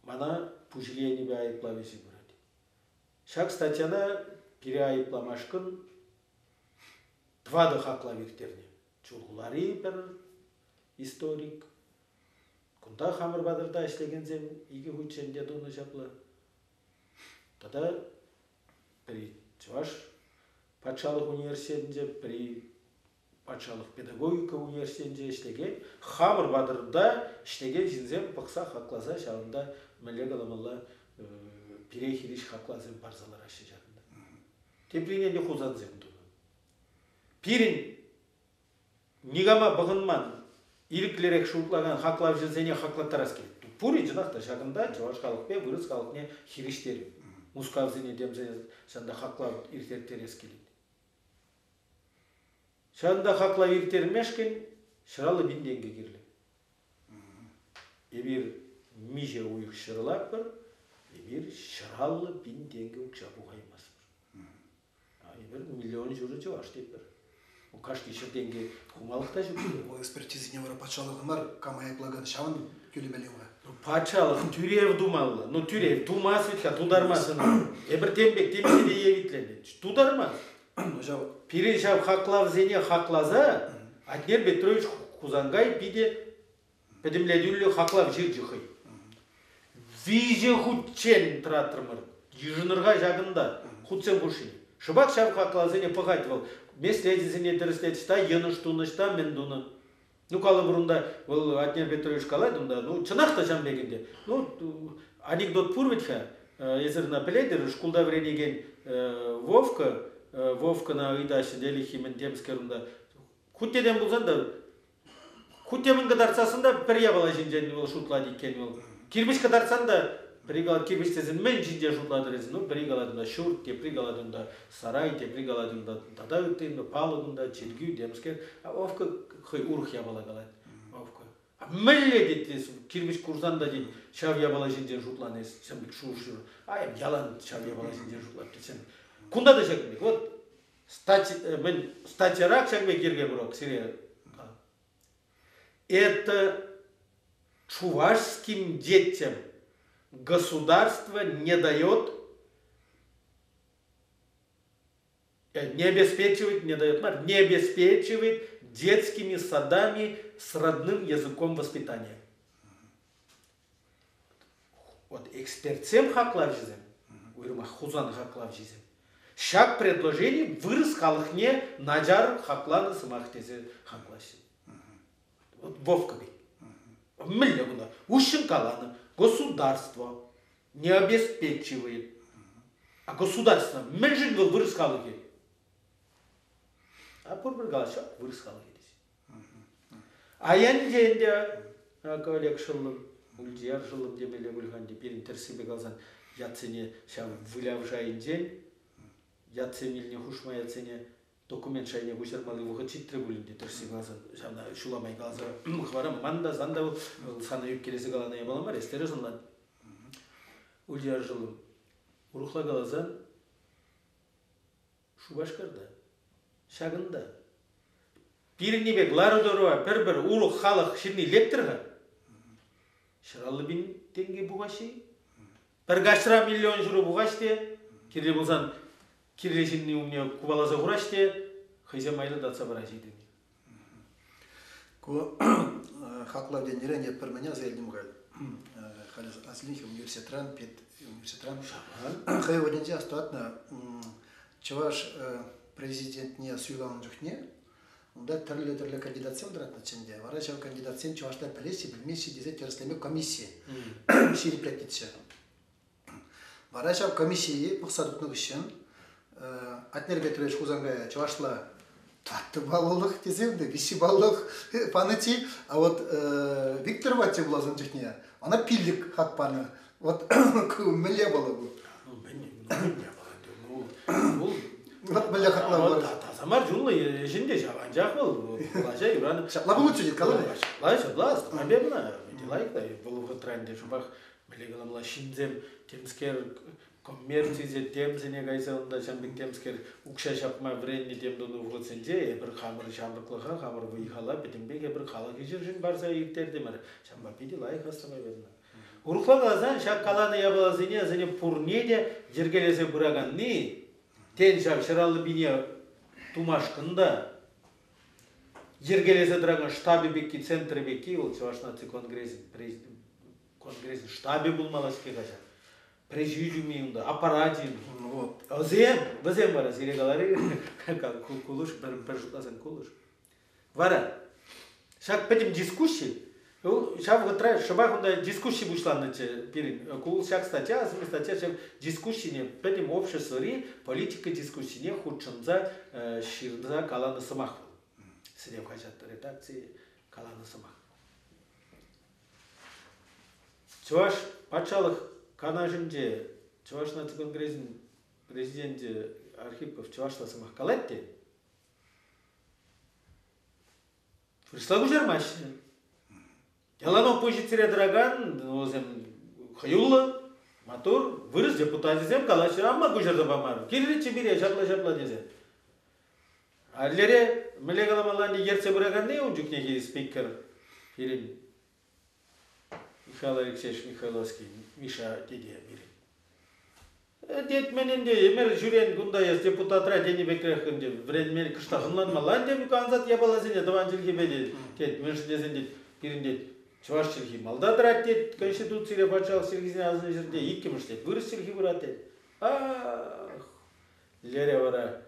мана пуҫленипе айӑплав ӗҫӗ пырать. Ҫак статьяна пире айӑпламашкӑн тӑватӑ хаклав ирттернӗ. Чулхулари пӗр историк, кунта хамӑр патӑрта ӗҫлекенсем икӗ хутчен те тунӑ ҫапла. Тата пӗри Чӑваш патшалӑх университетӗнче, пӗри патшалӑх педагогика университетӗнче ӗҫлекен, хамӑр патӑрта ӗҫлекен ҫынсем пӑхса хакласа ҫавӑнта мӗнле каламалла пире хирӗҫ хакласем парса лараҫҫӗ ҫакӑнта. Теприне те хусансем тунӑ. Пирӗн никама пӑхӑнман, ирӗклӗрех шутлакан хаклавҫӑсене хаклаттарас килет. Пур-и чӑнах та ҫакӑнта чӑваш халӑхпе вырӑс халӑхне хирӗҫтерӳ. Мускавсене темсене ҫавӑнта хаклав ирттерес килет. Ҫавӑнта хаклав ирттермешкӗн 150 000 тенкӗ кирлӗ. Эпир миҫе уйӑх ҫырӑлатпӑр, эпир 150 000 тенкӗ укҫа пухаймастпӑр. Эпир миллион ҫурӑ чӑваш тетпӗр. Кашни ҫӗртенки хумалӑх та ҫук. Вӑл экспертизине вара патшалӑхӑн мар, кам айӑплакан ҫавӑн тӳлемелле-ха. Патшалӑх тӳрев тумалла. Ну, тӳрев тумасть вӗт-ха, тутармасть ӑна. Эпир тем пек темиҫе те евитленӗ. Тутармасть. Ҫав Пирӗн ҫав хаклавсене хакласа Атнер Петрович Хусанкай питӗ пӗтӗмлетӳллӗ хаклав ҫырчӗ хӑй. Виҫӗ хутчен тӑратрӑмӑр. Йышӑнӑр-ха ҫакӑнта, хутсем хушшине. Шӑпах ҫав хаклавсене пӑхать вӑл. Меслечӗсене тӗрӗслет, ӑҫта йӑнӑш тунӑ, ӑҫта мӗн тунӑ. Ну, калӑпӑр унта, вӑл Атнер Петрович калать унта, ну, чӑнах та ҫавӑн пек ӗнтӗ. Ну, анекдот пур вӗт-ха. Эсир ӑна пӗлетӗр, шкулта вӗренекен Вовка, Вовкӑна ыйтаҫҫӗ Делихи мӗн темскер унта. Хуть те тем пулсан та, хуть те мӗн кӑтартсассӑн та пӗр япала ҫинчен вӑл шутлать иккен вӑл. Кирпӗч кӑтартсан та пӗри калать, кирпӗч тесен мӗн ҫинчен шутлатӑр эсӗ? Ну, пӗри калать унта ҫурт, тепри калать унта сарай, тепри калать унта тата ытти, палӑк унта, чиркӳ, темскер. А Вовка хӑй урӑх япала калать. Вовка. А мӗнле тет эс, кирпӗч курсан та тет, ҫав япала ҫинчен шутланӑ эс, ҫав пек шухӑш А ялан ҫав япала ҫинчен шутлап тетсем. Кунта та ҫакӑн пек. Вот мӗн статьярах ҫак пек йӗрке пур сире. Это чувашским детям государство не дает, не обеспечивает, не дает мар, не обеспечивает детскими садами с родным языком воспитания. Вот экспертсем хаклавҫӑсем, уйрӑмах Хусан хаклавҫисем, ҫак предложени вырӑс халӑхне начар хакланӑ сӑмах тесе хаклаҫҫӗ. Вот Вовка пек. Мӗнле кунта? Уҫҫӑн каланӑ, государство не обеспечивает. А государство мӗншӗн вӑл вырӑс халӑхӗ? А пурпӗр калаҫҫӗ, вырӑс халӑхӗ тесе. А ӗнтӗ ӗнтӗ акӑ Олег шӑллӑм, Ульдияр шӑллӑм темелле пуль-ха ӗнтӗ пирӗн тӗрӗссипе каласан ятсене ҫав выляв шайӗнчен ятсем илнӗ хушма ятсене документ шайне куҫармалли вӑхӑт ҫитрӗ пуль ӗнтӗ тӗрӗссипе каласан ҫавна ҫула май каласа хӑварам ман та сан та вӑл сана ӳпкелесе каланӑ япала мар эс тӗрӗс ӑнлан. Ульдияр шӑллӑм, урӑхла каласан Шупашкарта. Ҫакӑнта. Пирӗнни пек лару-тӑрӑва пӗр-пӗр урӑх халӑх ҫынни лектӗр-ха. 150 пин тенкӗ пухаҫҫӗ-и? Пӗр каҫра миллион ҫурӑ пухаҫ те, кирлӗ пулсан кирлӗ ҫынни умне купаласа хураҫ те, хӑйсем майлӑ татса параҫҫӗ ыйтӑвне. Ку хаклав тенӗрен эп пӗр мӗне аса илтӗм халь. Халь Аслихи университетран, педуниверситетран хӑй вӑхӑтӗнче астӑватнӑ чӑваш президентне суйланӑ чухне унта тӗрлӗ-тӗрлӗ кандидатсем тӑратнӑччӗ ӗнтӗ. Вара ҫав кандидатсем чӑвашла пӗлеҫҫӗ, пӗлмеҫҫӗ тесе тӗрӗслеме комисси ҫирӗплетнӗччӗ. Вара ҫав комиссие пӑхса тухнӑ хыҫҫӑн Атнер Петрович Хусанкая чӑвашла тӑваттӑ баллӑлӑх тесе ӗнтӗ виҫҫӗ баллӑх панӑччӗ. А вот Виктор Ватя пулас чухне ӑна пиллӗк хак панӑ. Вот ку мӗнле япала ку? Ну, мӗн япала ӗнтӗ? Ну, вот мӗнле хаклав Таса мар чунлӑ ӗҫӗн те ҫав, анчах вӑл влаҫа юранӑ. Ҫапла пулуччӗ тет, каларӗ. Ҫапла, ҫапла, наверное, лайӑх та вӑл вӑхӑтра ӗнтӗ шӑпах мӗнле каламалла, ҫынсем темскер коммерцие темсене кайса унта ҫавӑн пек темскер укҫа ҫапма вӗреннӗ тем тунӑ вӑхӑтсенче эпир хамӑр ҫамрӑклӑха, хамӑр вӑй-хала пӗтӗмпех эпир халӑх ӗҫӗшӗн парса ирттертӗмӗр. Ҫавӑнпа питӗ лайӑх астӑва вернӑ. Урӑхла каласан, ҫак каланӑ япаласене вӗсене пурне те йӗркелесе пыраканни, тен, ҫав 150 пине тумашкӑн та йӗркелесе тӑракан штабӗ пекки, центрӗ пекки вӑл Чӑваш наци конгресӗн конгресӗн штабӗ пулмалла-ҫке-ха ҫав. Президиумӗ унта, аппарачӗ. Вот. Вӗсем, вӗсем вара сире каларӗ, кулӑш, пӗр шутласан кулӑш. Вара ҫак пӗтӗм дискусси, ҫав вӑхӑтра шӑпах унта дискусси пуҫланнӑччӗ пирӗн. Ку ҫак статья, асӑннӑ статья ҫав дискуссине, пӗтӗм обществӑри политика дискуссине хутшӑнса ҫырса каланӑ сӑмах вӑл. Сӗрев хаҫат редакцийӗ каланӑ сӑмах. Чӑваш патшалӑх канашӗнче Чӑваш наци конгресӗн президенчӗ Архипов чӑвашла сӑмах калать те вырӑсла куҫармаҫҫӗ. Ялан оппозицире тӑракан вӗсем хӑюллӑ, маттур, вырӑс депутачӗсем калаҫҫӗ, амма куҫарса паман, кирлӗччӗ пире ҫапла-ҫапла тесе. Аллере Мӗнле каламалла ӗнтӗ ертсе пыраканни ун чухнехи спикер пирӗн Михаил Алексеевич Михайловский, Миша тете пирӗн. Тет мӗн ӗнтӗ, ӗмӗр ҫӳрен кунта эс депутатра тенӗ пекрех ӗнтӗ вӗренме кӑштах ӑнланмалла ӗнтӗ ансат япаласене тӑван чӗлхепе те, тет, мӗншӗн тесен тет, пирӗн тет, чӑваш чӗлхи малта тӑрать тет, Конституцире патшалӑх чӗлхисене асӑннӑ ҫӗрте иккӗмӗш тет, вырӑс чӗлхи пырать тет. Ах, лере вара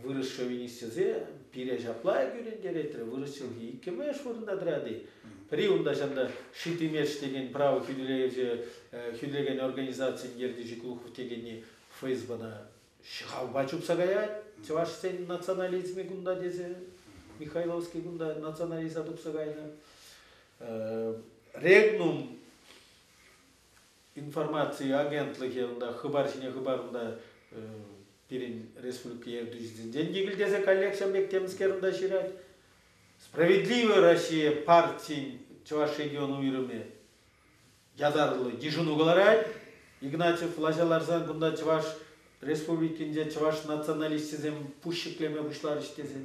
вырӑс шовинисчӗсем пире ҫапла кӳрентеретрӗ, вырӑс чӗлхи иккӗмӗш вырӑнта тӑрать-и? Пӗри унта ҫанта Шитимеш текен право хӳтӗлевҫӗ хӳтӗлекен организацин ертӳҫи Глухов текенни ФСБна ҫӑхавпа чупса каять, чӑвашсен национализмӗ кунта тесе, Михайловский кунта национализа тухса кайнӑ. Регнум информаци агентлӑхӗ унта хыпар ҫине хыпар унта пирӗн республика ертӳҫисенчен йӗкӗлтесе каллех ҫав пек темскер унта ҫырать. Справедливая Россия партин Чӑваш регион уйрӑмӗ ятарлӑ йышӑну кӑларать. Игнатьев влаҫа ларсан кунта Чӑваш Республикинче чӑваш националисчӗсем пуҫ ҫӗклеме пуҫларӗҫ тесе.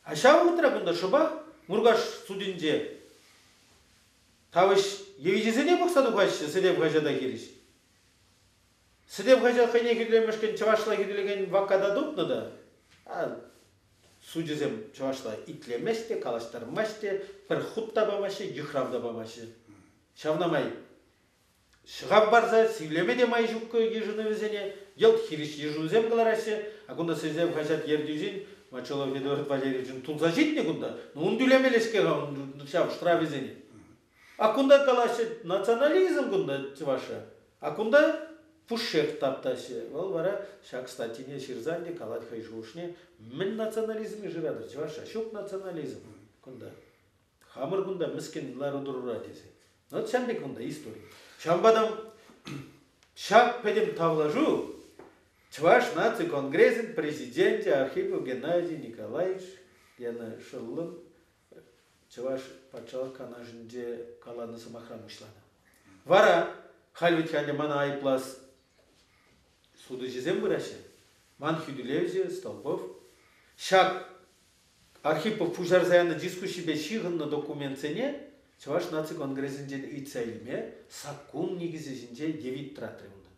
А ҫав вӑхӑтра кунта шӑпах Муркаш судӗнче Тавӑҫ евичӗсене пӑхса тухаҫҫӗ Сӗтев хаҫата хирӗҫ. Сӗтев хаҫат хӑйне хӳтӗлемешкӗн чӑвашла хӳтӗлекен вакката тупнӑ та, сучӗсем чӑвашла итлемест те, калаҫтармасть те, пӗр хут та памаҫҫӗ, йыхрав та памаҫҫӗ. Ҫавна май ҫӑхав парса сивлеме те май ҫук йышӑнӑвӗсене, йӑлт хирӗҫ йышӑнусем кӑлараҫҫӗ. А кунта Сӗтев хаҫат ертӳҫин Мочалов Эдуард Валерьевичӑн тулса ҫитнӗ кунта. Ну, ун тӳлемелле-ҫке-ха ҫав штрафӗсене. А кунта калаҫҫӗ национализм кунта чӑвашра. А кунта пушшех таптаҫҫӗ. Вӑл вара ҫак статьине ҫырсан те калать хӑй шухӑшне. Мӗн национализмӗ шыратӑр чӑвашра? Ҫук национализм кунта. Хамӑр кунта мӗскӗн лару-тӑрура тесе. Вот ҫавӑн пек кунта истори. Ҫавӑнпа та ҫак пӗтӗм тавлашу Чӑваш наци конгресӗн президенчӗ Архипов Геннадий Николаевич Гена шӑллӑм Чӑваш патшалӑх канашӗнче каланӑ сӑмахран пуҫланӑ. Вара халь вӗт ӗнтӗ мана айӑплас сутуҫӑсем пыраҫҫӗ. Ман хӳтӗлевҫӗ Столбов ҫак Архипов пуҫарса янӑ дискуссипе ҫыхӑннӑ документсене Чӑваш наци конгресӗнчен ыйтса илме саккун никӗсӗ ҫинче евит тӑратрӗ унта.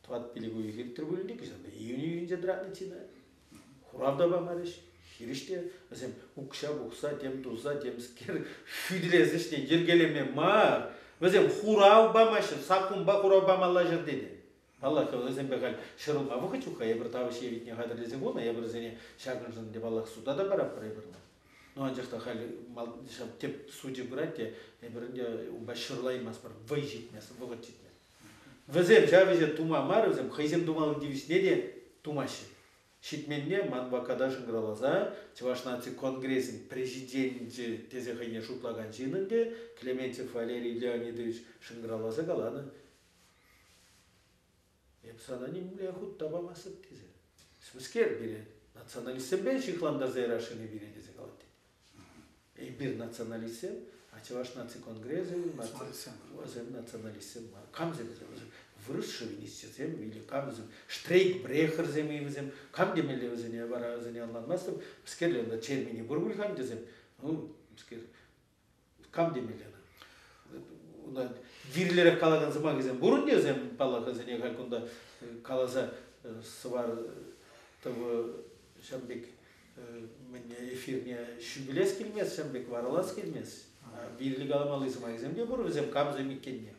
Тӑват-пилӗк уйӑх иртрӗ пулин те кӑҫал июнь уйӑхӗнче тӑратнӑччӗ та. Хурав та памарӗҫ, хирӗҫ те. Вӗсем укҫа пухса, тем туса, темскер хӳтӗлес ӗҫне йӗркелеме мар. Вӗсем хурав памаҫҫӗ, саккунпа хурав памалла ҫӗрте те. Паллах, вӗсемпе халь ҫырӑнма вӑхӑт ҫук-ха, эпир тавӑҫ евитне хатӗрлесе хунӑ, эпир вӗсене ҫакӑншӑн те паллах суда та паратпӑр эпир. Ну, анчах та халь ҫав тӗп сучӗ пырать те, эпир ӗнтӗ унпа ҫырлаймастпӑр, вӑй ҫитмест, вӑхӑт ҫитмест. Вӗсем ҫав ӗҫе тума мар, вӗсем хӑйсем тумалли тивӗҫне те тумаҫҫӗ. Ҫитменне ман вакката шӑнкӑравласа Чӑваш наци конгресӗн президенчӗ тесе хӑйне шутлакан ҫын ӗнтӗ Клементьев Валерий Леонидович шӑнкӑравласа каланӑ. Эп сана нимле хут та памастӑп тесе. Мӗскер пире националистсемпе ҫыхлантарса ярасшӑн-и пире тесе калать тет. Эпир националистсем, а Чӑваш наци конгресӗ вӗсем националистсем мар. Камсем вӗсем? Вӗсем вырӑс шовинисчӗсем или кам вӗсем? Штрейкбрехерсем-и вӗсем? Кам темелле вӗсене? Вара вӗсене ӑнланмастӑп. Мӗскерле унта терминӗ пур пуль-ха тесем. Ну, мӗскер кам темелле ӑна? Унта вирлерех калакан сӑмахӗсем пур ӗнтӗ вӗсем, паллах, вӗсене халь кунта каласа сӑвар тӑвӑ ҫавӑн пек мӗн эфирне ҫӳпӗлес килмест, ҫавӑн пек варалас килмест. Вирлӗ каламалли сӑмахӗсем те пур вӗсем камсем иккенне.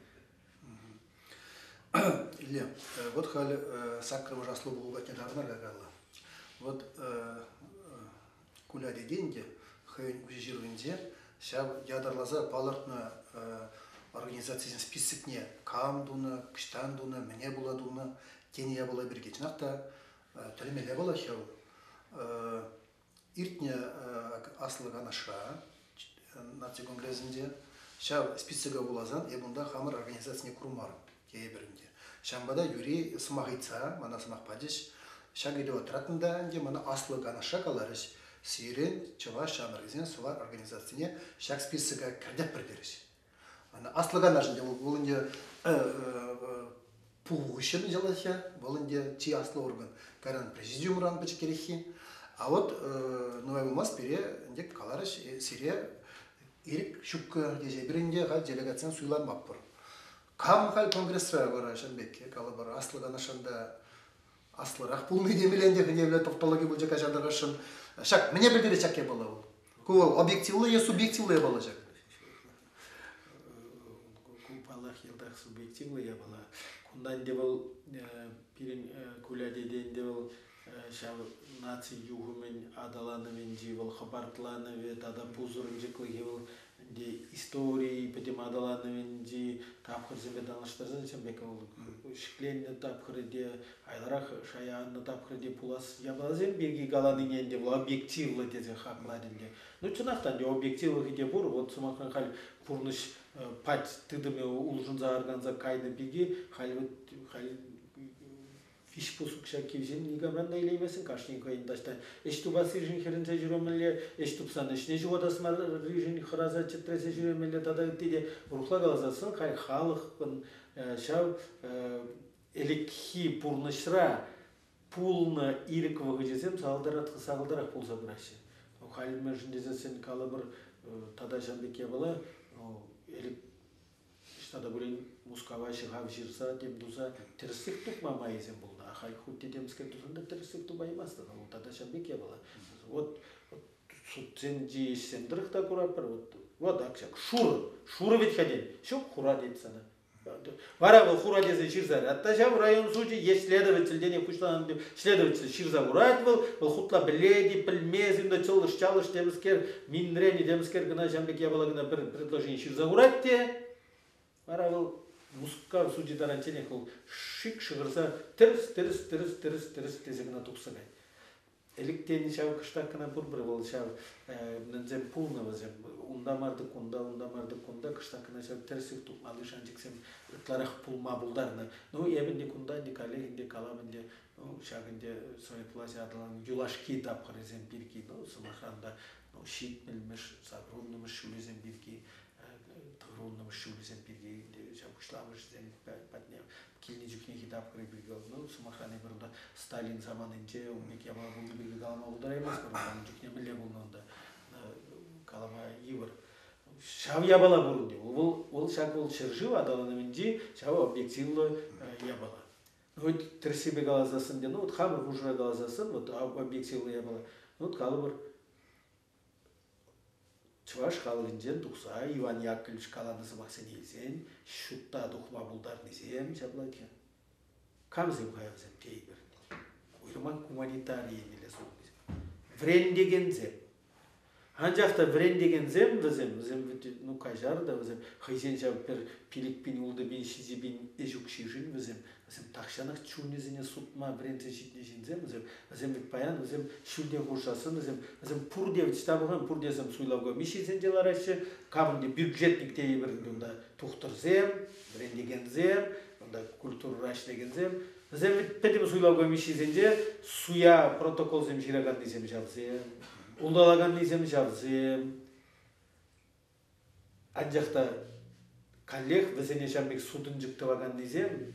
Илья, вот халь саккӑрмӗш аслӑ пуху патне таврӑнар калла. Вот Куля тетен те хӑйӗн уҫӑ ҫырӑвӗнче ҫав ятарласа палӑртнӑ организацисен списокне кам тунӑ, ӑҫтан тунӑ, мӗне пула тунӑ тенӗ япала пирки чӑнах та тӗлӗнмелле пулать ҫав. Иртнӗ Аслӑ Канашра, наци конгресӗнче ҫав списока вуласан эп унта хамӑр организацине курмарӑм тейӗпӗр ӗнтӗ. Ҫавӑнпа та юри сӑмах ыйтса мана сӑмах пачӗҫ. Ҫак ыйтӑва тӑратнӑ та ӗнтӗ мана Аслӑ Канашра каларӗҫ, сирӗн чӑваш ҫамрӑкӗсен Сувар организацине ҫак списока кӗртетпӗр терӗҫ. Аслӑ Канаш ӗнтӗ вӑл ӗнтӗ. Пуху хыҫҫӑн вӑл ӗнтӗ чи аслӑ орган. Кайран президиумран пӗчӗккереххи. А вот нумай пулмасть пире ӗнтӗ каларӗҫ, сире ирӗк ҫуккӑ тесе эпир ӗнтӗ халь делегатсем суйланмаппӑр. Кам халь конгрессра вара ҫавӑн пек калӑпӑр, Аслӑ Канашран та аслӑрах пулни темелле ӗнтӗ хӑйне тавтологи пулчӗ каҫартарасшӑн. Ҫак мӗне пӗлтерет ҫак япала вӑл? Ку вӑл объективлӑ е субъективлӑ япала ҫак? Ку, паллах, йӑлтах субъективлӑ япала. Кунта ӗнтӗ вӑл пирӗн Куля тете ӗнтӗ вӑл ҫав наци юхӑмӗн аталанӑвӗнчи вӑл хӑпартланӑвӗ тата пусӑрӑнчӑклӑхӗ вӑл ӗнтӗ истори пӗтӗм аталанӑвӗнчи тапхӑрсемпе танлаштарсан ҫавӑн пек вӑл ҫӗкленнӗ тапхӑрӗ те айларах шая аннӑ тапхӑрӗ те пулас япаласем пирки каланине ӗнтӗ вӑл объективлӑ тесе хаклать ӗнтӗ. Ну, чӑнах та ӗнтӗ объективлӑхӗ те пур. Вот, сӑмахран, халь пурнӑҫ пать тытӑмӗ улшӑнса арканса кайнӑ пирки халь вот халь виҫ пус укҫа кивҫен никамран та илейместӗн, кашни хӑйӗн таҫта ӗҫ тупассишӗн хӗрӗнсе ҫӳремелле, ӗҫ тупсан ӗҫне ҫухатас марришӗн хӑраса чӗтресе ҫӳремелле тата ытти те. Урӑхла каласассӑн, халь халӑхӑн ҫав ӗлӗкхи пурнӑҫра пулнӑ ирӗк вӑхӑчӗсем сахалтарах пулса пыраҫҫӗ. Халь мӗншӗн тесессӗн калӑпӑр тата ҫавӑн пек япала ӗлӗк ӑҫта та пулин Мускава ҫӑхав ҫырса тем туса тӗрӗслӗх тупма майӗсем пулнӑ. А халь хуть те темскер тусан та тӗрӗслӗх тупаймастӑн. Вӑл тата ҫавӑн пек япала. Вот судсенчи ӗҫсем тӑрӑх та куратпӑр. Вот, вот ак ҫак шурӑ. Шурӑ вӗт-ха тен. Ҫук, хура тет сана. Вара вӑл хура тесе ҫырса та ҫав район сучӗ е следовательтен пуҫланӑ следователь ҫырса хурать вӑл, вӑл хутла пӗлет-и, пӗлмест унта чӑлӑш-чалӑш темӗскер, минренӗ темӗскер кӑна ҫавӑн пек япала кӑна пӗр предложени ҫырса хурать те, вара вӑл Мускав сучӗ таранчченех вӑл шик шӑхӑрса тӗрӗс, тӗрӗс, тӗрӗс, тӗрӗс, тӗрӗс тесе кӑна тухса каять. Ӗлӗк тенӗ ҫав кӑштах кӑна пурпӗр вӑл ҫав мӗнсем пулнӑ вӗсем. Унта мар-тӑк кунта, унта мар-тӑк кунта кӑштах кӑна ҫав тӗрӗслӗх тупмалли шанчӑксем ытларах пулма пултарнӑ. Ну, эпӗ ӗнтӗ кунта ӗнтӗ каллех ӗнтӗ калам ӗнтӗ, ну, ҫак ӗнтӗ совет влаҫӗ аталаннӑ юлашки тапхӑрӗсем пирки, ну, сӑмахран та, ну, 70-мӗш, 80-мӗш ҫулӗсем пирки, 90-мӗш ҫулӗсем пирки ҫав пуҫламӑшӗсем патне килнӗ чухнехи тапхӑрӗ пирки, ну, сӑмахран, эпир унта Сталин саманинче ун пек япала пулнӑ пирки калама пултараймастпӑр, ун чухне мӗнле пулнӑ унта, калама йывӑр. Ҫав япала пур ӗнтӗ. Вӑл, вӑл ҫак вӑл ҫӗршыв аталанӑвӗнчи ҫав объективлӑ япала. Ну, вот тӗрӗссипе каласассӑн те, ну, вот хамӑр хушӑра каласассӑн, вот объективлӑ япала, ну, вот калӑпӑр, Чӑваш халӑхӗнчен тухса Иван Яковлевич каланӑ сӑмахсене илсен ҫутта тухма пултарнисем ҫапла камсем-ха вӗсем тейӗпӗр. Уйрӑмах гуманитари еннелле сулнисем. Вӗрентекенсем. Анчах та вӗрентекенсем вӗсем, вӗсем ну каҫар та вӗсем хӑйсен ҫав пӗр 5 пин, 6 пин, 7 пин ӗҫ укҫишӗн вӗсем, вӗсем тахҫанах чунӗсене сутма вӗренсе ҫитнӗ ҫынсем вӗсем, вӗсем вӗт паян вӗсем ҫӳлте хушасӑн вӗсем, вӗсем пурте вӗт ҫта пурте вӗсем суйлав комиссийӗсенче лараҫҫӗ, камӑн те бюджетник тейӗпӗр унта тухтӑрсем, вӗрентекенсем, унта культурӑра ӗҫлекенсем, вӗсем вӗт пӗтӗм суйлав комиссийӗсенче суя протоколсем ҫыраканнисем ҫавсем, улталаканнисем ҫавсем. Анчах та каллех вӗсене ҫав пек сутӑнчӑк тӑваканнисем,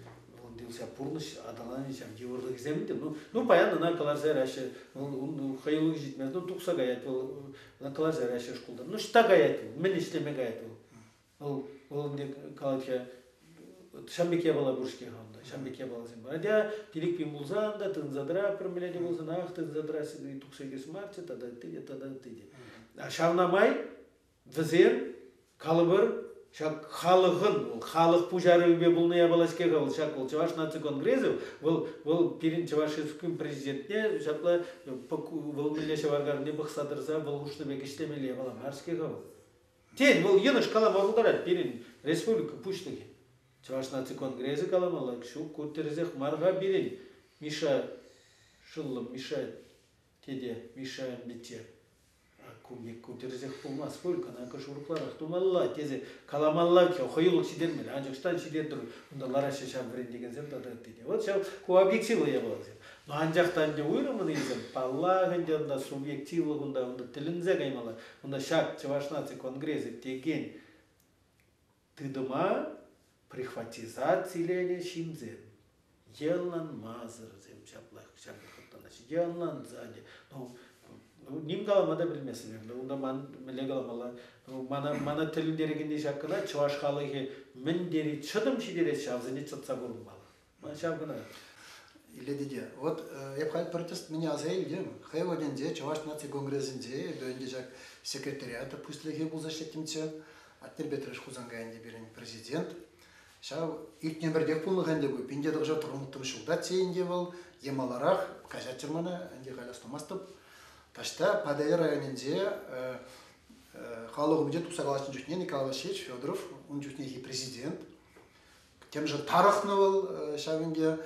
ҫав пурнӑҫ аталанӗ ҫав йывӑрлӑхӗсем те, ну паян ӑна кӑларса яраҫҫӗ, вӑл хӑюлӑхӗ ҫитмест, ну тухса каять вӑл, ӑна кӑларса яраҫҫӗ шкултан. Ну ӑҫта каять вӑл, мӗн ӗҫлеме каять вӑл? Вӑл, вӑл ӗнтӗ калать-ха, ҫавӑн пек япала пур-ҫке-ха унта, ҫавӑн пек япаласем пар. Атя 5 пин пулсан та тытӑнса тӑра, пӗр мӗнле те пулсан, ах, тытӑнса тӑрасси тухса ӳкес марччӗ, тата ытти те, тата ытти те. Ҫавна май вӗсем, калӑпӑр, ҫак халӑхӑн, вӑл халӑх пуҫарӑвӗпе пулнӑ япала-ҫке-ха вӑл, ҫак вӑл Чӑваш наци конгресӗ, вӑл, вӑл пирӗн Чӑваш Республикин президентне ҫапла вӑл мӗнле ҫӑваркарне пӑхса тӑрса вӑл хушнӑ пек ӗҫлемелле япала мар-ҫке-ха вӑл. Тен, вӑл йӑнӑш калама пултарать пирӗн республика пуҫлӑхӗ. Чӑваш наци конгресӗ каламалла, ҫук, ку тӗрӗсех мар-ха пирӗн Миша шӑллӑм, Миша тете, Миша пичче. Ку пек ку тӗрӗсех пулмасть пуль, кӑна кӑш урӑхларах тумалла тесе каламалла, хӑюлӑх ҫитермелле. Анчах ӑҫтан ҫитертӗр, унта лараҫҫӗ ҫав вӗрентекенсем тата ытти те. Вот ҫав ку объективлӑ япаласем. Но анчах та ӗнтӗ уйрӑммӑн илсен, паллах ӗнтӗ унта субъективлӑх унта, унта тӗлӗнсе каймалла. Унта ҫак Чӑваш наци конгресӗ текен тытӑма прихватизациленӗ ҫынсем. Е ӑнланмасӑр вӗсем ҫаплах ҫав пек хӑтланаҫҫӗ, е ӑнланса ӗнтӗ. Ну, ним калама та пӗлместӗн. Унта ман мӗнле каламалла? Мана, мана тӗлӗнтерекенни ҫак кӑна, чӑваш халӑхӗ мӗн тери чӑтӑм ҫитерет ҫавсене чӑтса пурӑнмалла. Ман ҫав кӑна. Илле тете, вот эп халь пӗр тӗс мӗне аса илтӗм. Хӑй вӑхӑтӗнче Чӑваш наци конгресӗнче эпӗ ӗнтӗ ҫак секретариат пуҫлӑхӗ пулса ӗҫлеттӗмччӗ. Атнер Петрович Хусанкай ӗнтӗ пирӗн президент. Ҫав иртнӗ ӗмӗртех пулнӑ-ха ӗнтӗ ку. Пинте тӑрӑша тӑрӑнӑттӑм ҫултаччӗ ӗнтӗ вӑл. Е маларах, каҫаччӑр мана, ӗнтӗ халь астумастӑп. Таҫта Патӑрьел районӗнче халӑх умӗнче тухса калаҫнӑ чухне Николай Васильевич Федоров, ун чухнехи президент, темшӗн тарӑхнӑ вӑл ҫав ӗнтӗ.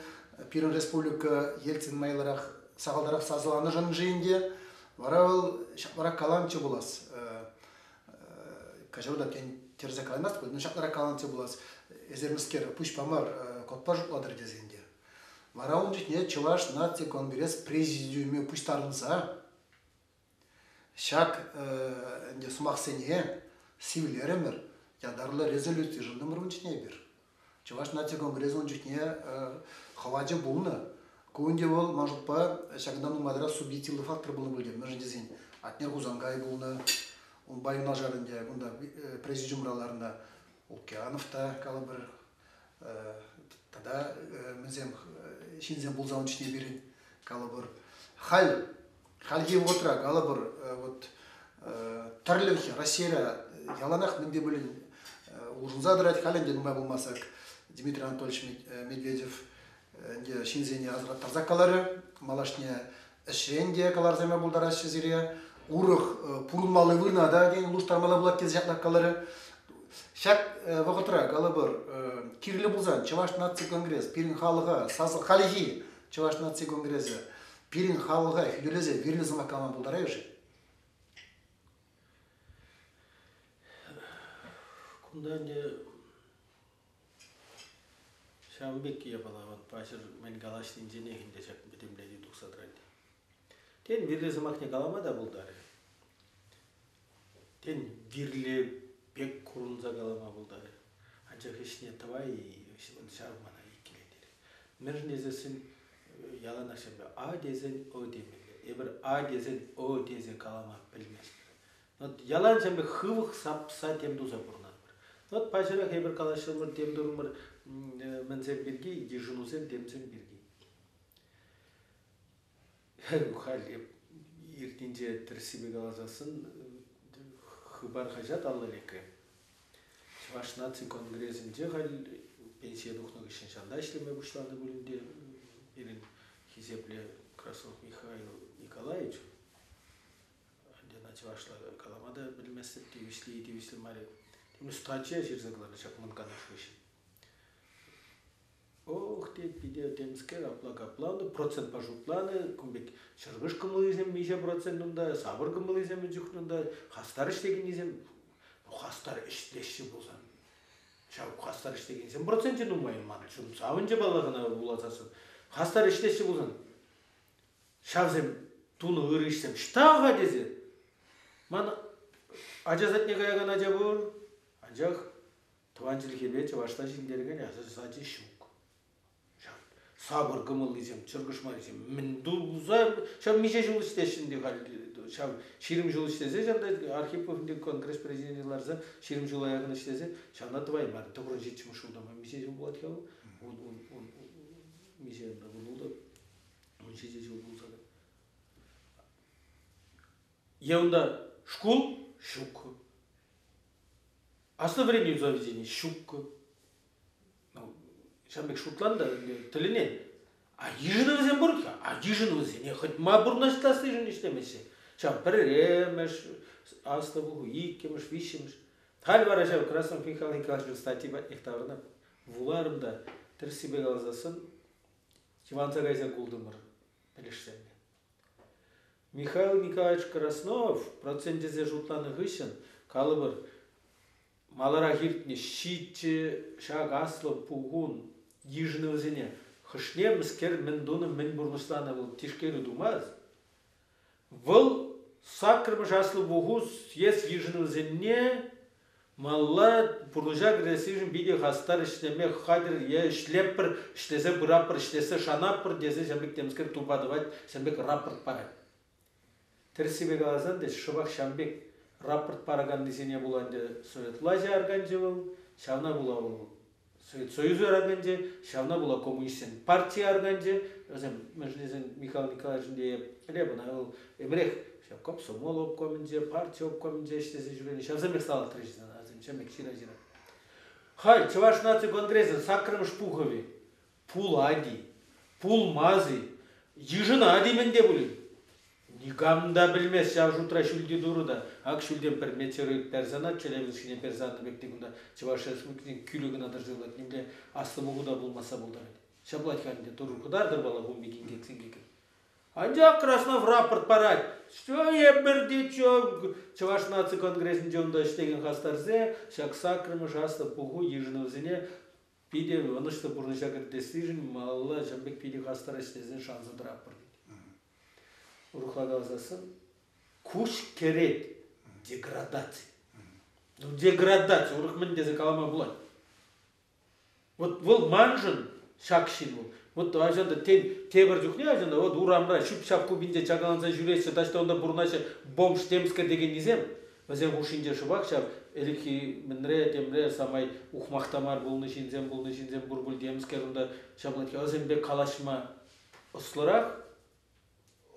Пирӗн республика Ельцин майлӑрах, сахалтарах сасӑланӑшӑн-ши ӗнтӗ. Вара вӑл ҫапларах каланччӗ пулас. Каҫару та тен тӗрӗсех калаймастӑп пуль, но ҫапларах каланччӗ пулас. Эсир мӗскер, пуҫпа мар, кодпа шутлатӑр тесе ӗнтӗ. Вара ун чухне Чӑваш наци конгресс президиумӗ пуҫтарӑнса ҫак ӗнтӗ сӑмахсене сивлерӗмӗр, ятарлӑ резолюци йышӑнтӑмӑр ун чухне эпир. Чӑваш наци конгресӗ ун чухне хӑвачӗ пулнӑ. Ку ӗнтӗ вӑл, ман шутпа, ҫакӑнтан нумайрах субъективлӑ фактор пулнӑ пуль те. Мӗншӗн тесен Атнер Хусанкай пулнӑ, унпа юнашар ӗнтӗ кунта президиумра ларнӑ Лукианов та, калӑпӑр, тата мӗнсем ҫынсем пулса ун чухне пирӗн, калӑпӑр. Халь, хальхи вӑхӑтра, калӑпӑр, вот тӗрлӗлӗх Российӑра яланах мӗн те пулин улшӑнса тӑрать. Халь ӗнтӗ нумай пулмасак Дмитрий Анатольевич Медведев ӗнтӗ ҫынсене асӑрхаттарса каларӗ. Малашне ӗҫрен те кӑларса яма пултараҫҫӗ сире. Урӑх пурӑнмалли вырӑна та тен улӑштармалла пулать тесе ҫаплах каларӗ. Ҫак вӑхӑтра, калӑпӑр, кирлӗ пулсан Чӑваш наци конгресс пирӗн халӑха, хальхи Чӑваш наци конгресӗ пирӗн халӑха хӳтӗлесе вирлӗ сӑмах калама пултарайӗ-ши? Кунта ӗнтӗ ҫавӑн пек япала вот паҫӑр мӗн калаҫнинченех ӗнтӗ ҫак пӗтӗмлетӳ тухса тӑрать. Тен, вирлӗ сӑмахне калама та пултарӗ. Тен, вирлӗ пек курӑнса калама пултарӗ. Анчах ӗҫне тӑвай-и, ҫав мана иккӗлентерет. Мӗншӗн тесессӗн яланах ҫапла А тесен Ӑ темелле. Эпир А тесен Ӑ тесе калама пӗлместпӗр. Вот ялан ҫав пек хывӑх сапса тем туса пурӑнатпӑр. Вот паҫӑрах эпир калаҫрӑмӑр, тем турӑмӑр мӗнсем пирки, йышӑнусем темсем пирки. Халь эп иртнинче тӗрӗссипе каласассӑн Хыпар хаҫат алла лекрӗ. Чӑваш наци конгресӗнче халь пенсие тухнӑ хыҫҫӑн ҫавна ӗҫлеме пуҫланӑ пулин те пирӗн хисеплӗ Краснов Михаил Николаевич ӑна чӑвашла калама та пӗлместӗп, тивӗҫлӗ-и, тивӗҫлӗ мар-и. Темле статья ҫырса кӑларнӑ ҫак Мӑн Канаш хыҫҫӑн. Ох, тет, питӗ темскер апла-капла процентпа шутланӑ, кун пек чӑркӑш кӑмӑллисем миҫе процент унта, сапӑр кӑмӑллисем мӗн чухлӗ унта, хастар ӗҫлекеннисем, хастар ӗҫлеҫҫӗ пулсан, ҫав хастар ӗҫлекенсем проценчӗ нумай ман чун савӑнчӗ паллах ӑна вуласассӑн. Хастар ӗҫлеҫҫӗ пулсан, ҫавсем тунӑ ырӑ ӗҫсем ӑҫта-ха тесе ман ача садне каякан ача пур, анчах тӑван чӗлхепе чӑвашла ҫитӗнтерекен ача сачӗ ҫук. Ҫав сапӑр кӑмӑллисем, чӑркӑшманнисем мӗн туса ҫав миҫе ҫул ӗҫлеҫҫӗ ӗнтӗ халь ҫав 20 ҫул ӗҫлесе ҫавна Архипов ӗнтӗ конгресс президенчӗ ларса 20 ҫула яхӑн ӗҫлесе ҫавна тӑваймарӗ. Тӑхӑрӑн ҫиччӗмӗш ҫулта миҫе ҫул пулать-ха вӑл? Ун миҫе ун 17 ҫул пулса та. Е унта шкул ҫук. Аслӑ вӗренӳ заведени ҫук. Ну, ҫавӑн пек шутлан та тӗлӗнен. А йышӑнӑвӗсем пур-ха. А йышӑнӑвӗсене хоть ма пурнӑҫлассишӗн ӗҫлемеҫҫӗ. Ҫав пӗрремӗш, аслӑ пуху, иккӗмӗш, виҫҫӗмӗш. Халь вара ҫав Краснов Михаил Николаевич статьи патнех таврӑнап. Вуларӑм та, тӗрӗссипе каласассӑн, Йӑванса кайса култӑмӑр пӗлӗшсемпе. Михаил Николаевич Краснов процент тесе шутланӑ хыҫҫӑн, калӑпӑр, маларах иртнӗ ҫиччӗ ҫак аслӑ пухун йышӑнӑвӗсене хӑшне мӗскер мӗн тунӑ, мӗн пурнӑҫланӑ вӑл тишкерӳ тумасть. Вӑл саккӑрмӗш аслӑ пуху съезд йышӑнӑвӗсене Малла пурнӑҫа кӗрессишӗн питӗ хастар ӗҫлеме хатӗр е ӗҫлетпӗр, ӗҫлесе пыратпӑр, ӗҫлесе шанатпӑр тесе ҫав пек темскер тупа тӑвать, ҫав пек рапорт парать. Тӗрӗссипе каласан та шӑпах ҫавӑн пек рапорт параканнисене пула ӗнтӗ Совет влаҫӗ арканчӗ вӑл, ҫавна пула вӑл Совет Союзӗ арканчӗ, ҫавна пула коммунистсен партийӗ арканчӗ. Вӗсем, мӗншӗн тесен Михаил Николаевич ӗнтӗ пӗле ӑна, вӑл ӗмӗрех ҫав комсомол обкомӗнче, парти обкомӗнче ӗҫлесе ҫӳренӗ. Ҫавсемех салатрӗҫ ӑна, вӗсем ҫавӑн пек ҫыра-ҫыра. Халь Чӑваш наци конгресӗн саккӑрмӗш пухӑвӗ пулать-и, пулмас-и, йышӑнать-и мӗн те пулин. Никам та пӗлмест ҫав шутра ҫӳлти турӑ та. Ак ҫӳлтен пӗр метеорит персана, Челябинск ҫине персе аннӑ пек те кунта Чӑваш Республикин кӳлӗ кӑна тӑрса юлать, нимле аслӑ пуху та пулмасса пултарать. Ҫаплать-ха ӗнтӗ, турӑ кӑтартӑр паллах ун пек инкек-синкеке. Анчах Краснов рапорт парать. Что эпир те Чӑваш наци конгресӗнче унта ӗҫлекен хастарсем ҫак саккӑрмӗш аслӑ пуху йышӑнӑвӗсене питӗ ӑнӑҫлӑ пурнӑҫа кӗртессишӗн малалла ҫавӑн пек питӗ хастар ӗҫлесе шанса тӑратпӑр тет. Урӑхла каласассӑн, куҫ кӗрет деградаци. Ну, деградаци, урӑх мӗн тесе калама пулать. Вот вӑл маншӑн ҫак ҫын вӑл. Вот ачан та тен, тепӗр чухне ачан та вот урамра ҫӳп-ҫап купинче чакаланса ҫӳреҫҫӗ, таҫта унта пурӑнаҫҫӗ бомж темскер текеннисем. Вӗсен хушшинче шӑпах ҫав ӗлӗкхи мӗнре, темре самай ухмах та мар пулнӑ ҫынсем пулнӑ ҫынсем пур пуль темскер унта ҫапла вӗсемпе калаҫма ӑслӑрах,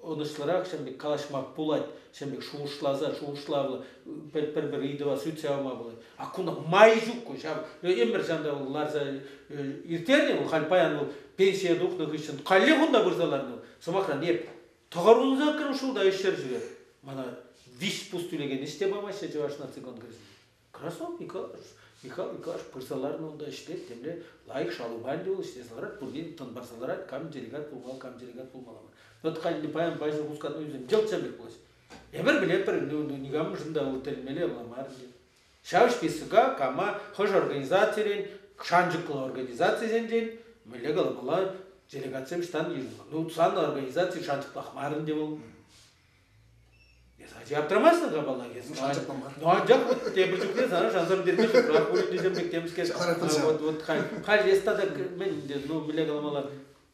ӑнӑҫлӑрах ҫавӑн пек калаҫма пулать, ҫавӑн пек шухӑшласа, шухӑшлавлӑ пӗр-пӗр ыйтӑва сӳтсе явма пулать. А кунта май ҫук ку ҫав. Ӗмӗр ҫанта вӑл ларса ирттернӗ вӑл, халь паян вӑл пенсие тухнӑ хыҫҫӑн каллех унта пырса ларнӑ. Сӑмахран, эп 98 ҫулта ӗҫсӗр ҫӳреп. Мана виҫ пус тӳлекен ӗҫ те памаҫҫӗ Чӑваш наци конгресӗнче. Краснов Николаевич, Михаил Николаевич пырса ларнӑ унта ӗҫлет, темле лайӑх шалупа ӗнтӗ вӑл ӗҫлесе ларать, пурне тӑн парса ларать, кам делегат пулмалла, кам делегат пулмалла мар. Вот халь паян паҫӑр хускатнӑ ӳсӗм йӑлт ҫав пек пулать. Эпир пӗлетпӗр, ну, никамшӑн та вӑл тӗлӗнмелле вӑл мар ӗнтӗ. Ҫав списока кама хӑш организацирен, шанчӑклӑ организацисенчен мӗнле каламалла делегатсем ӑҫтан йышӑнмалла. Ну, сан организаци шанчӑклах мар ӗнтӗ вӑл. Эс ача аптрамастӑн-ха паллах. Эс шанчӑклӑ мар. Ну, анчах вот тепӗр чухне сана шанса пӗтерме ҫукрах пуль тесем пек темскер. Вот, вот халь, халь эс тата мӗн, ну, мӗнле каламалла,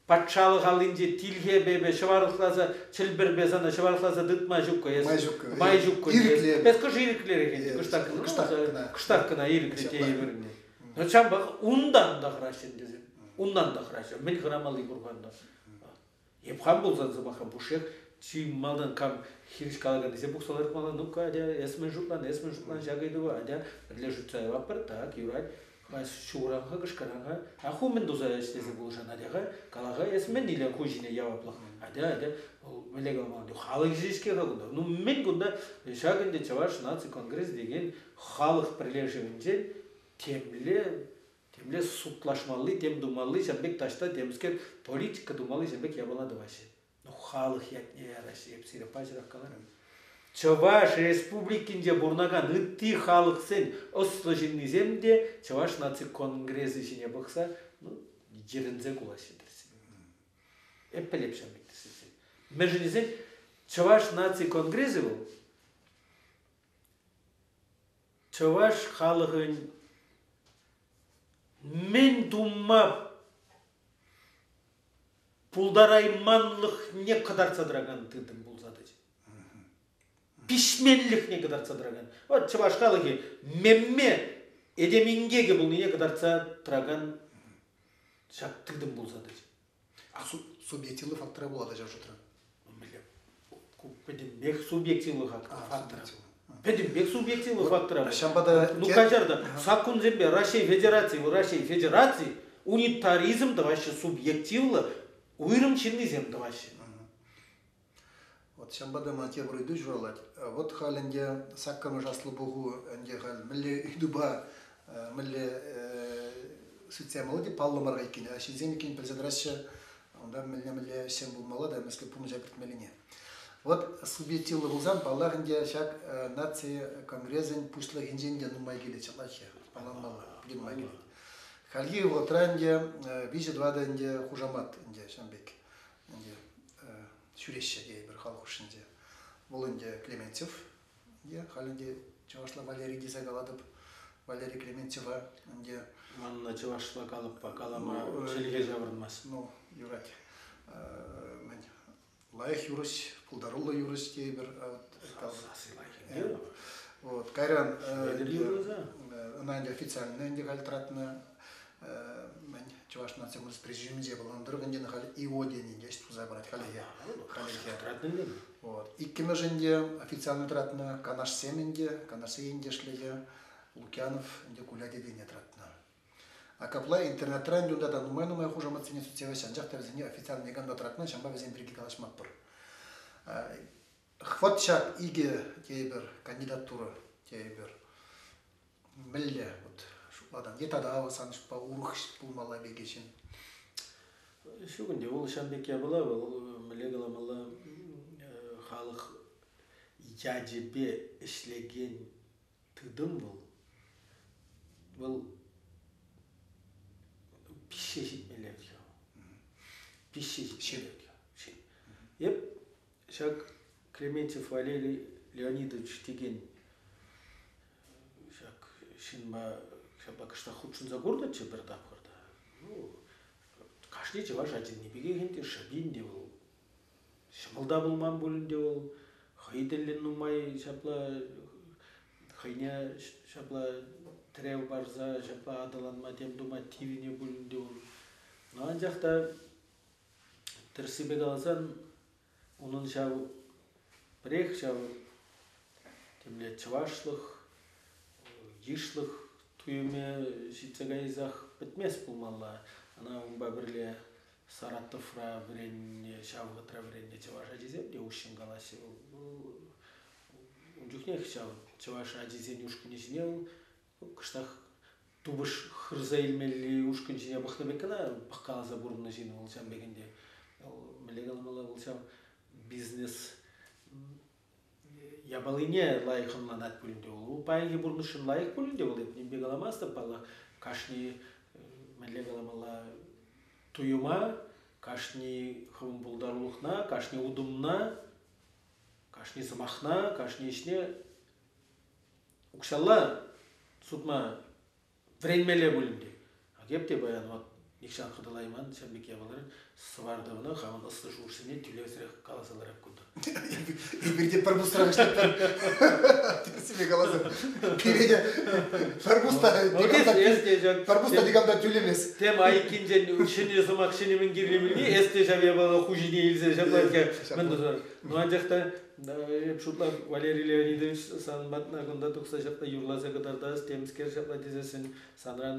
патшалӑх аллинче тилхепепе ҫӑварлӑхласа, чӗлпӗрпе сана ҫӑварлӑхласа тытма ҫуккӑ. Эс, май ҫуккӑ. Май ҫуккӑ. Ирӗкле. Эс кӑш ирӗклерех ӗнтӗ. Кӑштах кӑна. Кӑштах кӑна. Кӑштах кӑна ирӗкле тейӗпӗр ӗнтӗ. Но ҫавӑнпах унтан та хӑраҫҫӗ ӗнтӗ. Унтан та хӑраҫҫӗ. Мӗн хӑрамалли пур-ха унта? Эп хам пулсан сӑмахран пушшех чи малтан кам хирӗҫ калаканнисем пухса лартмалла. Ну-ка, атя, эс мӗн шутлан, эс мӗн шутлан ҫак ыйтӑва, атя, пӗрле шутса яватпӑр, так, юрать. Ҫуран-ха, кӑшкӑран-ха. А ху мӗн туса ӗҫлесе пулӑшан, атя-ха, кала-ха, эс мӗн илен ху ҫине яваплӑх? Атя, атя, вӑл мӗнле каламалла, халӑх ӗҫӗ-ҫке-ха кунта. Ну, мӗн кунта ҫак ӗнтӗ Чӑваш наци конгресс текен халӑх пӗрлешӗвӗнчен темле Темле сутлашмалли, тем тумалли, ҫав пек таҫта темскер политика тумалли ҫав пек япала тӑваҫҫӗ. Ну, халӑх ятне яраҫҫӗ, эп сире паҫӑрах каларӑм. Чӑваш Республикинче пурӑнакан ытти халӑхсен ӑслӑ ҫыннисем те Чӑваш наци конгресӗ ҫине пӑхса, ну, йӗрӗнсе кулаҫҫӗ тӗрӗссипе. Эп пӗлеп ҫав пек тӗрӗссипе. Мӗншӗн тесен Чӑваш наци конгресӗ вӑл Чӑваш халӑхӗн мӗн тума пултарайманлӑхне кӑтартса тӑракан тытӑм пулса тӑчӗ. Пиҫменлӗхне кӑтартса тӑракан. Вот чӑваш халӑхӗ мемме этем инкекӗ пулнине кӑтартса тӑракан ҫак тытӑм пулса тӑчӗ. Субъективлӑ фактора пулать ҫав шутра. Ку пӗтӗмпех субъективлӑ фактор. Пӗтӗмпех субъективлӑ фактора. Ҫавӑнпа та Ну, каҫар та, саккунсемпе Раҫҫей Федерацийӗ, Раҫҫей Федераци унитаризм тӑваҫҫӗ субъективлӑ, уйрӑм ҫыннисем тӑваҫҫӗ. Вот ҫавӑнпа та ман тепӗр ыйту ҫуралать. Вот халь ӗнтӗ саккӑмӗш аслӑ пуху ӗнтӗ халь мӗнле ыйтупа мӗнле сӳтсе ямалла те паллӑ мар иккен. А ҫынсем иккен пӗлсе тӑраҫҫӗ, унта мӗнле-мӗнле ӗҫсем пулмалла та мӗскер пурнӑҫа кӗртмеллине. Вот субъективлӑ пулсан, паллах ӗнтӗ, ҫак наци конгресӗн пуҫлӑхӗнчен те нумай килет ҫаплах-и, ӑнланмалла, питӗ нумай килет. Хальхи вӑхӑтра ӗнтӗ виҫӗ-тӑватӑ ӗнтӗ хушамат ӗнтӗ ҫавӑн пек ӗнтӗ ҫӳреҫҫӗ тейӗпӗр халӑх хушшинче. Вӑл ӗнтӗ Клементьев, е халь ӗнтӗ чӑвашла Валерий тесе калатӑп. Валерий Клементьева ӗнтӗ. Манна чӑвашла калӑппа калама чӗлхе ҫаврӑнмасть. Ну, юрать. Мӗн, лайӑх юрӑҫ, пултаруллӑ юрӑҫ тейӗпӗр. Вот, кайран ӑна ӗнтӗ официально ӗнтӗ халь тӑратнӑ мӗн Чӑваш наци конгресс президиумӗнче пулнӑ тӑрӑх ӗнтӗ халь ИО тенӗ ӗҫ туса пырать халӗхе. Халӗхе. Вот. Иккӗмӗш ӗнтӗ официально тӑратнӑ Канашсем ӗнтӗ, Канашсен ентешлӗхӗ Лукьянов ӗнтӗ Куля тетене тӑратнӑ. А капла интернетра ӗнтӗ унта та нумай-нумай хушаматсене сӳтсе яваҫҫӗ, анчах та вӗсене официально никам та тӑратман, ҫавӑнпа вӗсем пирки калаҫмастпӑр. Хват ҫак икӗ тейӗпӗр кандидатура тейӗпӗр. Мӗнле вот шутлатӑн? Е тата сан шутпа урӑх пулмалла пек ҫын? Ҫук ӗнтӗ, вӑл ҫавӑн пек япала, вӑл мӗнле каламалла, халӑх ячӗпе ӗҫлекен тытӑм вӑл. Вӑл пиҫсе ҫитмелле вӗт-ха. Пиҫсе ҫитмелле вӗт-ха. Эп ҫак Клементьев Валерий Леонидович текен ҫак ҫынпа ҫапла кӑштах хутшӑнса курнӑччӗ пӗр тапхӑрта. Ну, кашни чӑваш ачинни пекех ӗнтӗ, шӑпи ӗнтӗ вӑл. Ҫӑмӑл та пулман пуль ӗнтӗ вӑл. Хӑй тӗллӗн нумай ҫапла хӑйне ҫапла тӗрев парса ҫапла аталанма тем тума тивнӗ пуль ӗнтӗ ун. Но анчах та тӗрӗссипе каласан унӑн ҫав пӗрех ҫав темле чӑвашлӑх, йышлӑх туйӑмӗ ҫитсе кайсах пӗтмест пулмалла. Ӑна унпа пӗрле Саратовра вӗреннӗ, ҫав вӑхӑтра вӗреннӗ чӑваш ачисем те уҫҫӑн калаҫҫӗ. Ун чухнех ҫав чӑваш ачисен ушкӑнӗ ҫине вӑл кӑштах тупӑш хырса илмелли ушкӑн ҫине пӑхнӑ пек кӑна пӑхкаласа пурӑннӑ ҫын вӑл ҫавӑн пек ӗнтӗ. Мӗнле каламалла вӑл ҫав бизнес япалине лайӑх ӑнланать пулин те вӑл. Паянхи пурнӑҫшӑн лайӑх пулин те вӑл, эп нимпе каламастӑп, паллах, кашни мӗнле каламалла туйӑма, кашни хӑвӑн пултарулӑхна, кашни утӑмна, кашни сӑмахна, кашни ӗҫне укҫалла сутма вӗренмелле пулин те. Ак эп те паян вот нихҫан хӑтӑлайман ҫав пек япаларан сӑвартӑвна хамӑн ӑслӑ шухӑшсене тӳлевсӗрех каласа ларап кунта. Эпир те пӗр пусрах ӗҫлетпӗр. Тӗрӗссипе каласан, пире те пӗр пус та пӗр пус та никам та тӳлемест. Тем айккинчен ҫӗнӗ сӑмах ҫӗнӗ мӗн кирли мӗнли, эс те ҫав япала хуҫине илсе ҫапла мӗн туса. Ну анчах та Эп шутлап, Валерий Леонидович сан патна кунта тухса ҫапла юрласа кӑтартас, темскер ҫапла тесессӗн санран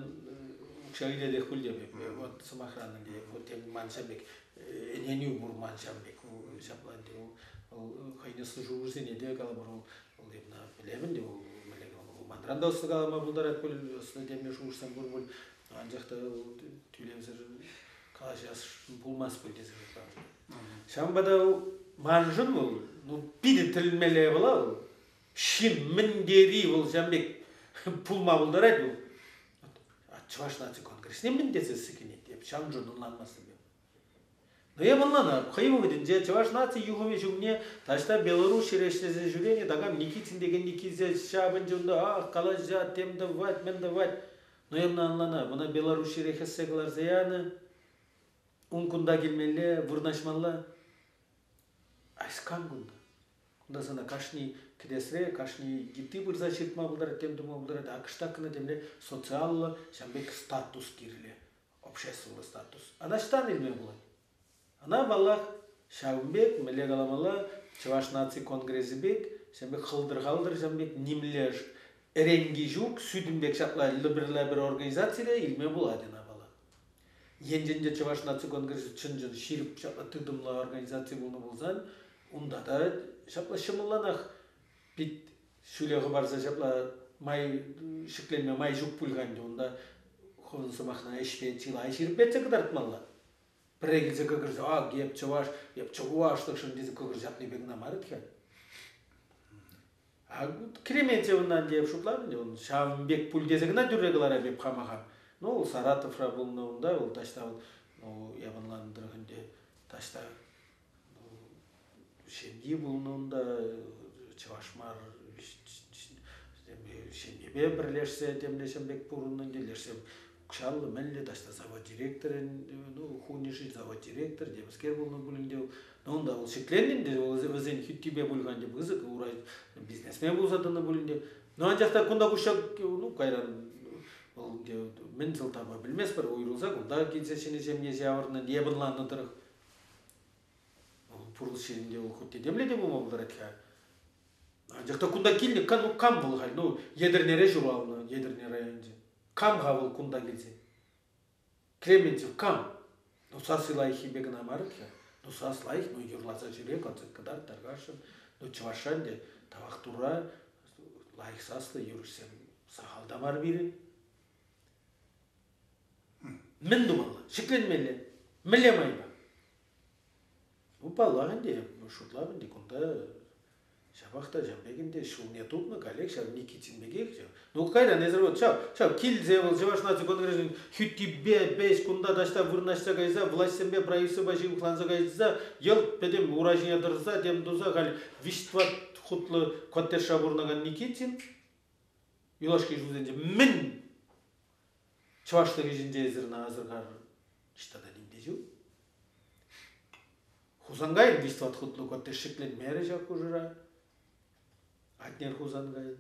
укҫа илетех пуль теп. Вот сӑмахран ӗнтӗ, вот тем ман ҫав пек ӗненӳ пур ман ҫав пек ҫапла ӗнтӗ вӑл вӑл хӑйне службӑсене те калӑпӑр вӑл вӑл эпна пӗлем ӗнтӗ вӑл мӗнле вӑл манран та ӑслӑ калама пултарать пуль, ӑслӑ темле шухӑшсем пур пуль, анчах та вӑл тӳлевсӗр калаҫас пулмасть пуль тесе шутлатӑп. Ҫавӑнпа та маншӑн вӑл ну питӗ тӗлӗнмелле япала вӑл. Ҫын мӗн тери вӑл ҫавӑн пек пулма пултарать вӑл. Чӑваш наци конгресне мӗн тесе сӗкӗнет, эп ҫавӑншӑн ӑнланмастӑп эп. Но эп ӑнланап, хӑй вӑхӑтӗнче Чӑваш наци юхӑмӗ ҫумне таҫта Беларуҫ ҫӗре ӗҫлесе ҫӳренӗ такам Никитин текен килсе ҫапӑнчӗ унта, ах, калаҫать, тем тӑвать, мӗн тӑвать. Но эп ӑна ӑнланап, ӑна Беларуҫ ҫӗре хӗссе кӑларса янӑ, Ун кунта килмелле, вырнаҫмалла. Эс кам кунта? Кунта сана кашни кӗтесре, кашни йытти пырса ҫыртма пултарать, тем тума пултарать. А кӑштах кӑна темле социаллӑ ҫавӑн пек статус кирлӗ, обществӑллӑ статус. Ӑна ӑҫтан илме пулать? Ӑна, паллах, ҫавӑн пек, мӗнле каламалла, Чӑваш наци конгресӗ пек, ҫавӑн пек хӑлтӑр-халтӑр ҫавӑн пек нимле ӗренки ҫук, сӳтӗн пек ҫапла лӗпӗр-лӗпӗр организацире илме пулать ӑна, паллах. Енчен те Чӑваш наци конгресӗ чӑн-чӑн ҫирӗп ҫапла тытӑмлӑ организаци пулнӑ пулсан, унта та ҫапла ҫӑмӑллӑнах пит ҫӳле хӑпарса ҫапла май ҫӗкленме май ҫук пуль-ха ӗнтӗ. Унта хӑвӑн сӑмахна ӗҫпе чылай ҫирӗплетсе кӑтартмалла. Пӗрре килсе кӑкӑрса, ак, эп чӑваш, эп чӑвашлӑхшӑн тесе кӑкӑр ҫапни пек кӑна мар-ха. А Клементьевнан те шутлам ӗнтӗ ун ҫавӑн пек пуль тесе кӑна тӳрре кӑларап эп хама-хам. Ну, вӑл Саратовра пулнӑ унта, вӑл таҫта вӑл, ну, явӑнланнӑ тӑрӑх ӗнтӗ таҫта ҫемйи пулнӑ унта, чӑваш мар. Ҫемьепе пӗрлешсе темле ҫын пек пурӑннӑ ӗнтӗ, лешсем укҫаллӑ, мӗнле, таҫта завод директорӗн, ну, хунӗ-ши, завод директор, темӗскер пулнӑ пуль ӗнтӗ. Ну, унта вӑл ҫӗкленнӗ ӗнтӗ, вӗсен хӳттипе пуль-ха ӗнтӗ пысӑк, урай бизнесмен пулса тӑнӑ пуль ӗнтӗ. Ну, анчах та кунта куҫса, ну, кайран вӑл ӗнтӗ мӗн сӑлтавпа пӗлместпӗр, уйрӑлса кунта килсе ҫӗнӗ ҫемье ҫавӑрнӑ, ӑнланнӑ тӑрӑх. Вӑл пурлӑх ҫынни вӑл хуть те темле те пулма пултарать-ха. Анчах та кунта килнӗ, ну кам вӑл халь? Ну, Етӗрнере ҫуралнӑ, Етӗрне районӗнче. Кам-ха вӑл кунта килсе? Клементьев кам? Ну, сасси лайӑххипе кӑна мар-ха. Ну, сас лайӑх, ну, юрласа ҫӳре, концерт кӑтарт, тархасшӑн. Ну, чӑвашра ӗнтӗ, тавах Турра, лайӑх саслӑ юрӑҫсем сахал та мар пирӗн. Мӗн тумалла? Ҫӗкленмелле. Мӗнле майпа? Ну, паллах ӗнтӗ, шутлап ӗнтӗ, кунта ҫапах та ҫав пек ӗнтӗ ҫулне тупнӑ каллех ҫав Никитин пекех ҫав. Ну, кайран эсир вот ҫав, ҫав килсе вӑл Чӑваш наци конгресӗн хӳттипе пӗҫ кунта таҫта вырнаҫса кайса влаҫсемпе правительствӑпа ҫывӑхланса кайса йӑлт пӗтӗм ура ҫине тӑрса тем туса халь виҫ-тӑват хутлӑ коттеджра пурӑнакан Никитин юлашки ҫулсенче мӗн чӑвашлӑх ӗҫӗнче эсир ӑна асӑрхарӑр? Ниҫта та ним те ҫук. Хусанкайӑн виҫ-тӑват хутлӑ коттедж ҫӗкленмерӗ ҫак хушӑра. Атнер Хусанкайӑн.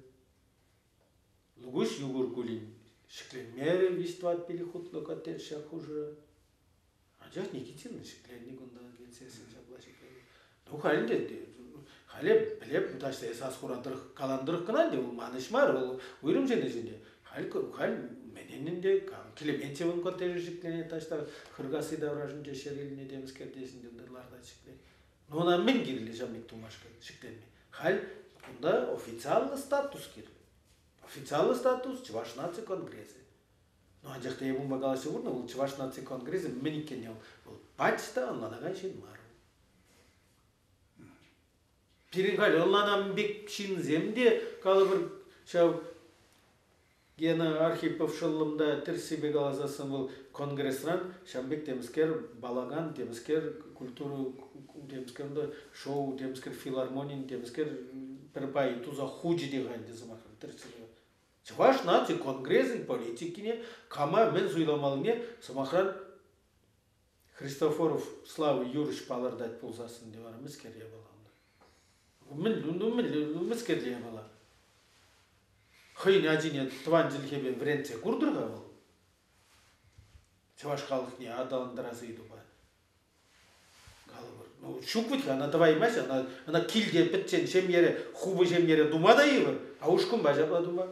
Лукуҫ Югур Кулин ҫӗкленмерӗ виҫ-тӑват пилӗк хутлӑ коттедж ҫак хушӑра. Анчах Никитин ҫӗкленнӗ кунта килсессӗн ҫапла ҫӗкленнӗ. Ну, халь ӗнтӗ, халӗ пӗлеп, таҫта эс ас-хура тӑрӑх калан тӑрӑх кӑна ӗнтӗ, вӑл ман ӗҫ мар, вӑл уйрӑм ҫын ӗҫ ӗнтӗ. Халь, халь мӗнӗн ӗнтӗ, кам Клементьевӑн коттеджӗ ҫӗкленет таҫта Хыркасси таврашӗнче ҫӗр илнӗ темӗскер тесен те лартать ҫӗклет. Ну, ӑна мӗн кирлӗ ҫав пек тумашкӑн ҫӗкленме? Халь кунта официаллӑ статус кирлӗ. Официаллӑ статус Чӑваш наци конгресӗ. Ну, анчах та эп унпа калаҫса курнӑ, вӑл Чӑваш наци конгресӗ мӗн иккенне вӑл пач та ӑнланакан ҫын мар. Пирӗн халь ӑнланам пек ҫынсем те, калӑпӑр, ҫав Гена Архипов шӑллӑм та тӗрӗссипе каласассӑн вӑл конгресран ҫавӑн пек темӗскер балаган, темӗскер культура, темӗскер унта шоу, темӗскер филармонин, темӗскер пӗр пай туса хучӗ те-ха ӗнтӗ сӑмахран, тӗрӗссипе. Чӑваш наци конгресӗн политикине кама мӗн суйламаллине, сӑмахран, Христофоров Слава юрӑҫ палӑртать пулсассӑн те вара мӗскер япала унта? Мӗн, ну, мӗн, мӗскер япала? Хӑйӗн ачине тӑван чӗлхепе вӗрентсе куртӑр-ха вӑл. Чӑваш халӑхне аталантарас ыйтупа. Калӑпӑр, ну, ҫук вӗт-ха, ӑна тӑваймасть, ӑна, ӑна килте пӗччен ҫемьере, хупӑ ҫемьере тума та йывӑр, а ушкӑнпа ҫапла тума.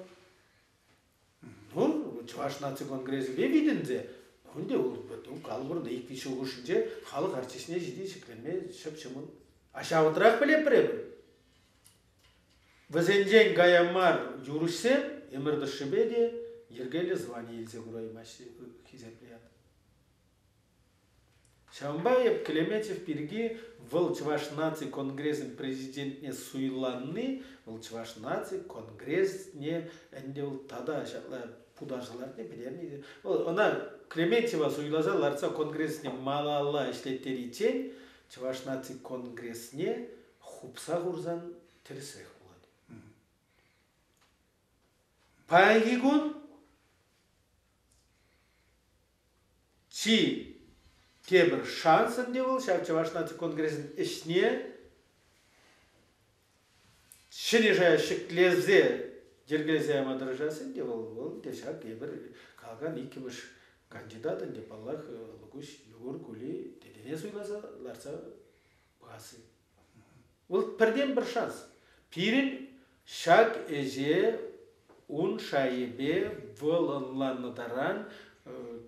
Ну, Чӑваш наци конгресӗпе витӗнсе, ну, ӗнтӗ, ну, калӑпӑр, иккӗ ҫул хушшинче халӑх артистне ҫити ҫӗкленме ҫӑп-ҫӑмӑл. А ҫавӑнтрах пӗлетпӗр эпир. Вӗсенчен кая мар юрӑҫсем ӗмӗр тӑршшӗпе те йӗркеллӗ звани илсе кураймаҫҫӗ хисеплӗ ят. Ҫавӑнпа эп Клементьев пирки вӑл Чӑваш наци конгресӗн президентне суйланни, вӑл Чӑваш наци конгресне ӗнтӗ вӑл тата ҫапла путарса лартни пӗтерни те. Вӑл ӑна Клементьева суйласа лартса конгресне малалла ӗҫлеттериччен Чӑваш наци конгресне хупса хурсан тӗрӗсрех пулать. Паянхи кун Чи тепӗр шанс ӗнтӗ вӑл ҫав Чӑваш наци конгресӗн ӗҫне ҫӗнӗ шая ҫӗклесе йӗркелесе яма тӑрӑшас ӗнтӗ вӑл. Вӑл ӗнтӗ ҫак эпир калакан иккӗмӗш кандидат ӗнтӗ, паллах, Лукуҫ Егор Кули тетене суйласа лартса пӑхасси. Вӑл пӗртен-пӗр шанс. Пирӗн ҫак ӗҫе ун шайӗпе вӑл ӑнланнӑ таран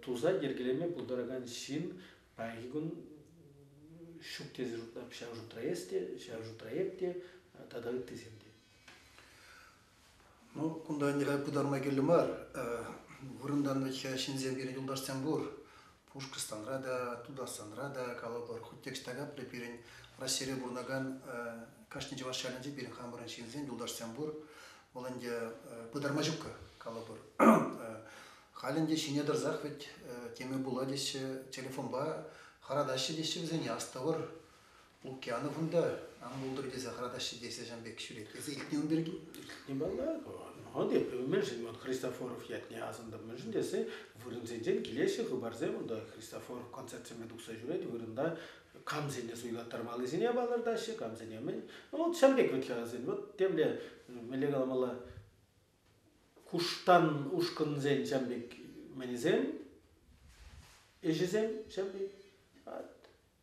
туса йӗркелеме пултаракан ҫын паянхи кун ҫук тесе шутлап. Ҫав шутра эс те, ҫав шутра эп те тата ыттисем те. Ну, кунта ӗнтӗ пытарма кирлӗ мар. Вырӑнтан вӗт-ха ҫынсем пирӗн юлташсем пур. Пушкӑртстанра та, Тутарстанра та, калӑпӑр, хуть те ӑҫта капрӗ пирӗн Раҫҫейре пурӑнакан кашни чӑваш ялӗнче пирӗн хамӑрӑн ҫынсем, юлташсем пур. Вӑл ӗнтӗ пытарма ҫукка, калӑпӑр. Халь ӗнтӗ ҫине тӑрсах вӗт теме пулать теҫҫӗ, телефонпа хӑратаҫҫӗ теҫҫӗ вӗсене, астӑвӑр. Лукьянов унта ан пултӑр тесе хӑратаҫҫӗ тесе ҫавӑн пек ҫӳрет. Эсӗ илтнӗ ун пирки? Илтнӗ паллах. Мӗншӗн вӑл Христофоров ятне асӑнтӑм? Мӗншӗн тесе вырӑнсенчен килеҫҫӗ хыпарсем унта Христофоров концертсемпе тухса ҫӳрет, вырӑнта камсене суйлаттармаллисене палӑртаҫҫӗ, камсене мӗн. Ну, вот ҫавӑн пек вӗт-ха вӗсен. Вот темле, мӗнле каламалла, куштан ушкӑнсен ҫавӑн пек мӗнӗсем, ӗҫӗсем ҫавӑн пек.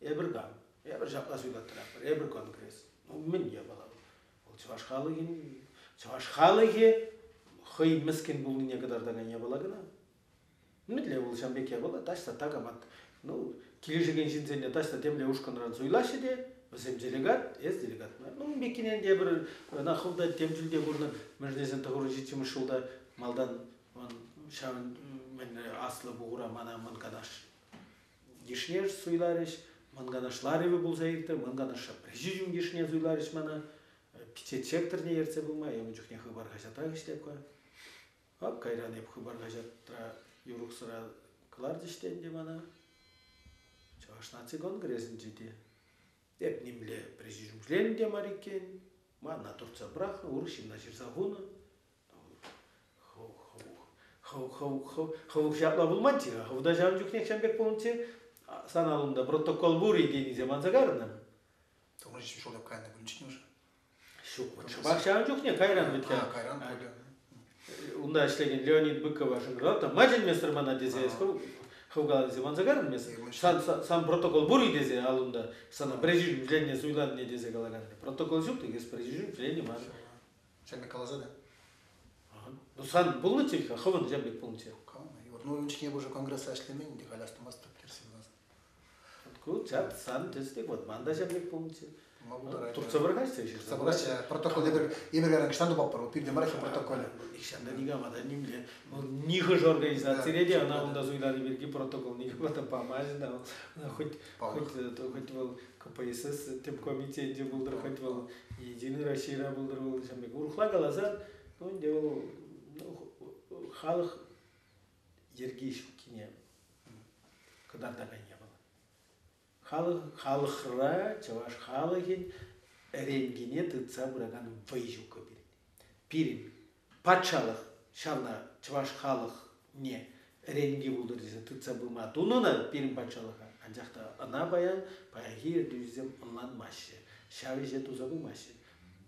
Эпир кам? Эпир ҫапла суйлаттаратпӑр. Эпир конгресс. Ну, мӗн япала вӑл? Вӑл чӑваш халӑхӗн, чӑваш халӑхӗ хӑй мӗскӗн пулнине кӑтартакан япала кӑна. Мӗнле вӑл ҫавӑн пек япала таҫта такама, ну, килӗшекен ҫынсене таҫта темле ушкӑнран суйлаҫҫӗ те, вӗсем делегат, эс делегат мар. Ну, ун пеккине ӗнтӗ эпир ӑна хӑв та тем тӗлте курнӑ, мӗншӗн тесен 97-мӗш ҫулта малтан ҫавӑн мӗн аслӑ пухура мана Мӑн Канаш йышне суйларӗҫ, Мӑн Канаш ларӑвӗ пулса иртрӗ, Мӑн Канашра президиум йышне суйларӗҫ мана, пичет секторне ертсе пыма, эпӗ ун чухне Хыпар хаҫатрах ӗҫлеп-ха. Ак кайран эп Хыпар хаҫатра юрӑхсӑра кӑларчӗҫ те ӗнтӗ мана. Чӑваш наци конгресӗнче те. Эп нимле президиум членӗ те мар иккен. Мана туртса пӑрахнӑ, урӑх ҫынна ҫырса хунӑ. Хӑв ҫапла пулманччӗ-ха. Хӑв та ҫавӑн чухнех ҫавӑн пек пулнӑччӗ. Сан аллунта протокол пур-и тенисем манса карнӑ. Тӑхӑр ҫул кайнӑ пулинччӗ уже. Ҫук, шӑпах ҫавӑн чухне кайран вӗт-ха. Кайран пулӗ. Унта ӗҫлекен Леонид Быкова шӑнкӑравлать та, ма чӗнместӗр мана тесе хӑв каланисем манса карӑн эс. Сан протокол пур-и тесе аллунта сана президиум членне суйланни тесе калакан. Протокол ҫук тек, эс президиум членӗ мар. Ҫавӑн пек каласа да. Ну сан пулнӑччӗ-ха, хӑвӑн ҫавӑн пек пулнӑччӗ. Ну, ун чухне уже конгресса ӗҫлемен, ӗнтӗ халь астумастӑп тӗрӗс Ку чат сан тӗслӗх, вот ман та ҫав пек пулнӑччӗ. Туртса пӑрахаҫҫӗ. Туртса пӑрахаҫҫӗ. Протокол эпир эпир кайран кӑштан тупатпӑр, пирте мар-ха протоколӗ. Нихҫан та никама та нимле. Вӑл нихӑш организацире те ӑна унта суйлани пирки протокол никама та памасть та. Хоть, хоть, хоть вӑл КПСС тӗп комитетӗнче пултӑр, хоть вӑл Единый Российӑра пултӑр вӑл ҫавӑн пек. Урӑхла каласан, ну, ӗнтӗ вӑл халӑх йӗрки ҫуккине кӑтартакан япала. Халӑх, халӑхра чӑваш халӑхӗн ӗренкине тытса пыракан вӑй ҫуккӑ пирӗн. Пирӗн патшалӑх ҫавна чӑваш халӑхне ӗренки пултӑр тесе тытса пыма тунӑ пирӗн патшалӑха, анчах та ӑна паян паянхи ертӳҫӗсем ӑнланмаҫҫӗ, ҫав ӗҫе туса пымаҫҫӗ.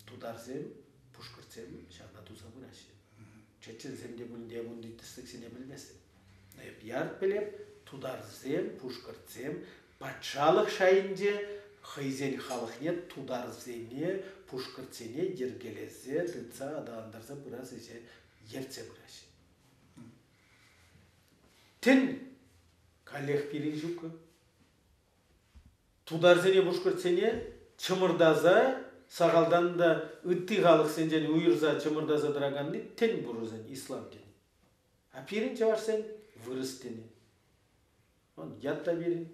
Тутарсем, пушкӑртсем ҫавна туса пыраҫҫӗ. Чеченсем те пулин те кунти тӗслӗхсене пӗлместӗп. Эп ярт пӗлеп, тутарсем, пушкӑртсем патшалӑх шайӗнче хӑйсен халӑхне тутарсене, пушкӑртсене йӗркелесе, тытса аталантарса пырас ӗҫе ертсе пыраҫҫӗ. Тӗн каллех пирӗн ҫуккӑ. Тутарсене, пушкӑртсене чӑмӑртаса, сахалтан та ытти халӑхсенчен уйӑрса чӑмӑртаса тӑраканни тӗн пур вӗсен, ислам тӗнӗ. А пирӗн чӑвашсен вырӑс тӗнӗ. Вон ят та пирӗн.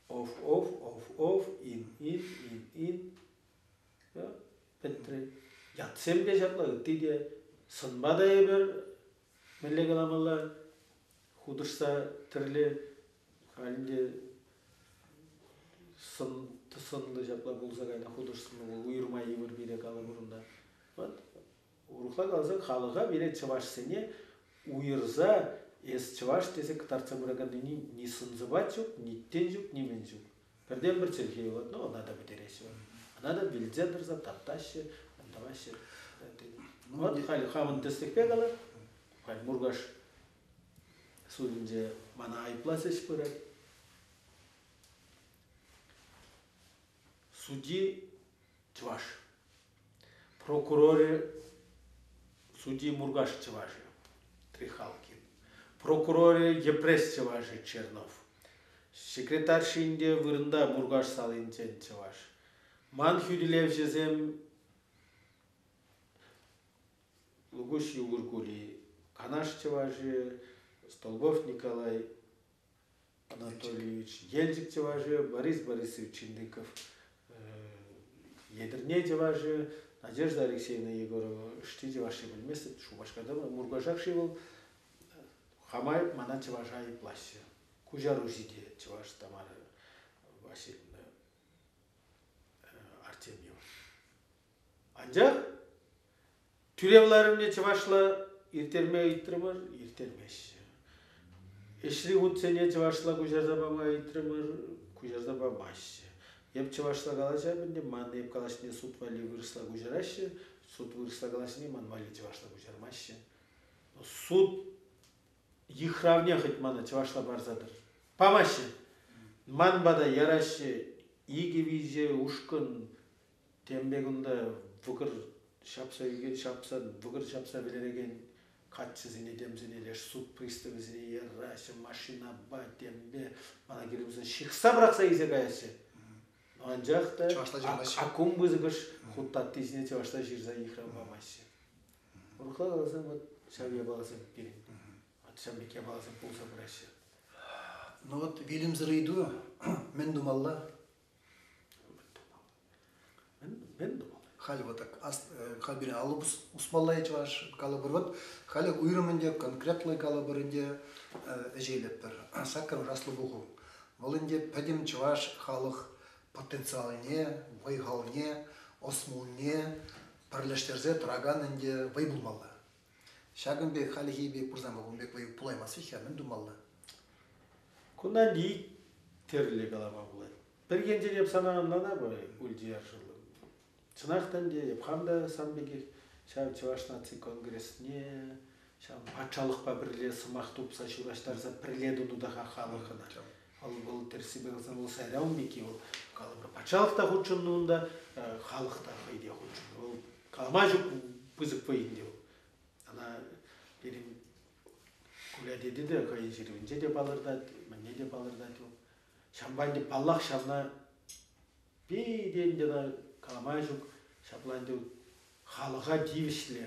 Оф, оф, оф, оф, ин, ин, ин, ин. Пӗтрӗ. Ятсем те ҫапла, ытти те. Сӑнпа та эпир мӗнле каламалла, хутӑшса тӗрлӗ халь ӗнтӗ сӑн сӑнлӑ ҫапла пулса кайнӑ хутӑш сӑнлӑ уйӑрма йывӑр пире калӑпӑр унта. Вот урӑхла каласан халӑха пире чӑвашсене уйӑрса эс чӑваш тесе кӑтартса пыраканни ни сӑн-сӑпат ҫук, ни тӗн ҫук, нимӗн ҫук. Пӗртен-пӗр чӗлхе юлать, но ӑна та пӗтереҫҫӗ. Ӑна та вилсе тӑрса таптаҫҫӗ, тӑваҫҫӗ. Вот халь хамӑн тӗслӗхпе калап, халь Муркаш судӗнче мана айӑплас ӗҫ пырать. Судьи чӑваш. Прокурорӗ судьи Муркаш чӑвашӗ Трихалкин. Прокурорӗ Йӗпреҫ чӑвашӗ Чернов. Секретаршин те вырӑнта Муркаш салинчен чӑваш. Ман хӳтӗлевҫӗсем Лукуҫ Югуркули, Канаш чӑвашӗ, Столбов Николай Анатольевич Елчӗк чӑвашӗ, Борис Борисович Чиндыков Етӗрне чӑвашӗ, Надежда Алексеевна Егорова ӑҫти чӑвашши пӗлместӗп, Шупашкарта Муркашах-ши вӑл, хама мана чӑваша айӑплаҫҫӗ. Куҫаруҫи те чӑваш Тамара Васильевна. Анчах тӳрев ларӑвне чӑвашла ирттерме ыйтрӑмӑр, ирттермеҫҫӗ. Ӗҫри хутсене чӑвашла куҫарса пама ыйтрӑмӑр, куҫарса памаҫҫӗ. Эп чӑвашла калаҫап ӗнтӗ, ман эп калаҫнине суд валли вырӑсла куҫараҫҫӗ, суд вырӑсла калаҫнине ман валли чӑвашла куҫармаҫҫӗ. Суд йыхравне хӑть мана чӑвашла парса тӑр. Памаҫҫӗ. Ман пата яраҫҫӗ икӗ-виҫӗ ушкӑн тем пек унта вӑкӑр ҫапса ӳкет, ҫапса вӑкӑр ҫапса вӗлерекен каччӑсене темсене леш суд приставӗсене яраҫҫӗ, машинапа темпе мана кирлӗ пулсан ҫыхса пӑрахса илсе каяҫҫӗ. Анчах та аккум пысӑкӑш хут таттисене чӑвашла ҫырса йыхрав памаҫҫӗ. Урӑхла каласан, вот ҫав япаласем пирӗн. Вот ҫав пек япаласем пулса пыраҫҫӗ. Ну вот вилӗмсӗр ыйту мӗн тумалла? Мӗн тумалла? Халь вот так, халь пирӗн алӑ усмалла чӑваш калӑпӑр. Вот халӗ уйрӑм ӗнтӗ, конкретлӑ калӑпӑр ӗнтӗ ӗҫе илетпӗр. Саккӑрмӗш аслӑ пуху. Вӑл ӗнтӗ пӗтӗм чӑваш халӑх потенциалне, вӑй-халне, ӑс-мулне пӗрлештерсе тӑракан ӗнтӗ вӑй пулмалла. Ҫакӑн пек хальхи пек пырсан ун пек вӑй пулаймасть-ха, мӗн тумалла? Кунтан ик тӗрлӗ калама пулать. Пӗр енчен эп сана ӑнланап, Ульти Аршӑллӑ. Чӑнах та ӗнтӗ, эп хам та сан пекех ҫав Чӑваш наци конгресне, ҫав патшалӑхпа пӗрле сӑмах тупса ҫураҫтарса пӗрле тунӑ та-ха халӑх ӑна. Вӑл, вӑл тӗрӗссипе каласан, вӑл сайра ун пекки, вӑл калӑпӑр, патшалӑх та хутшӑннӑ унта, халӑх та хӑй те хутшӑннӑ. Вӑл калама ҫук пысӑк вӑй ӗнтӗ вӑл. Ӑна пирӗн Куля тете те хӑйӗн ҫырӑвӗнче те палӑртать, мӗнне те палӑртать вӑл. Ҫавӑнпа ӗнтӗ паллах ҫавна питӗ ӗнтӗ ӑна калама ҫук, ҫапла ӗнтӗ халӑха тивӗҫлӗ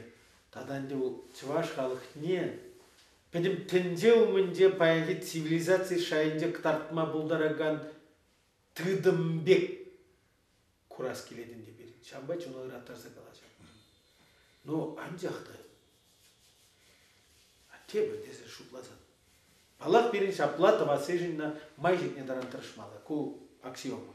тата ӗнтӗ вӑл чӑваш халӑхне пӗтӗм тӗнче умӗнче паянхи цивилизаци шайӗнче кӑтартма пултаракан тытӑм пек курас килет ӗнтӗ пирӗн. Ҫавӑнпа чуна ыраттарса калаҫатпӑр. Ну, анчах та тепӗр тесе шутласан. Паллах, пирӗн ҫапла тӑвассишӗн май ҫитнӗ таран тӑрӑшмалла. Ку аксиома.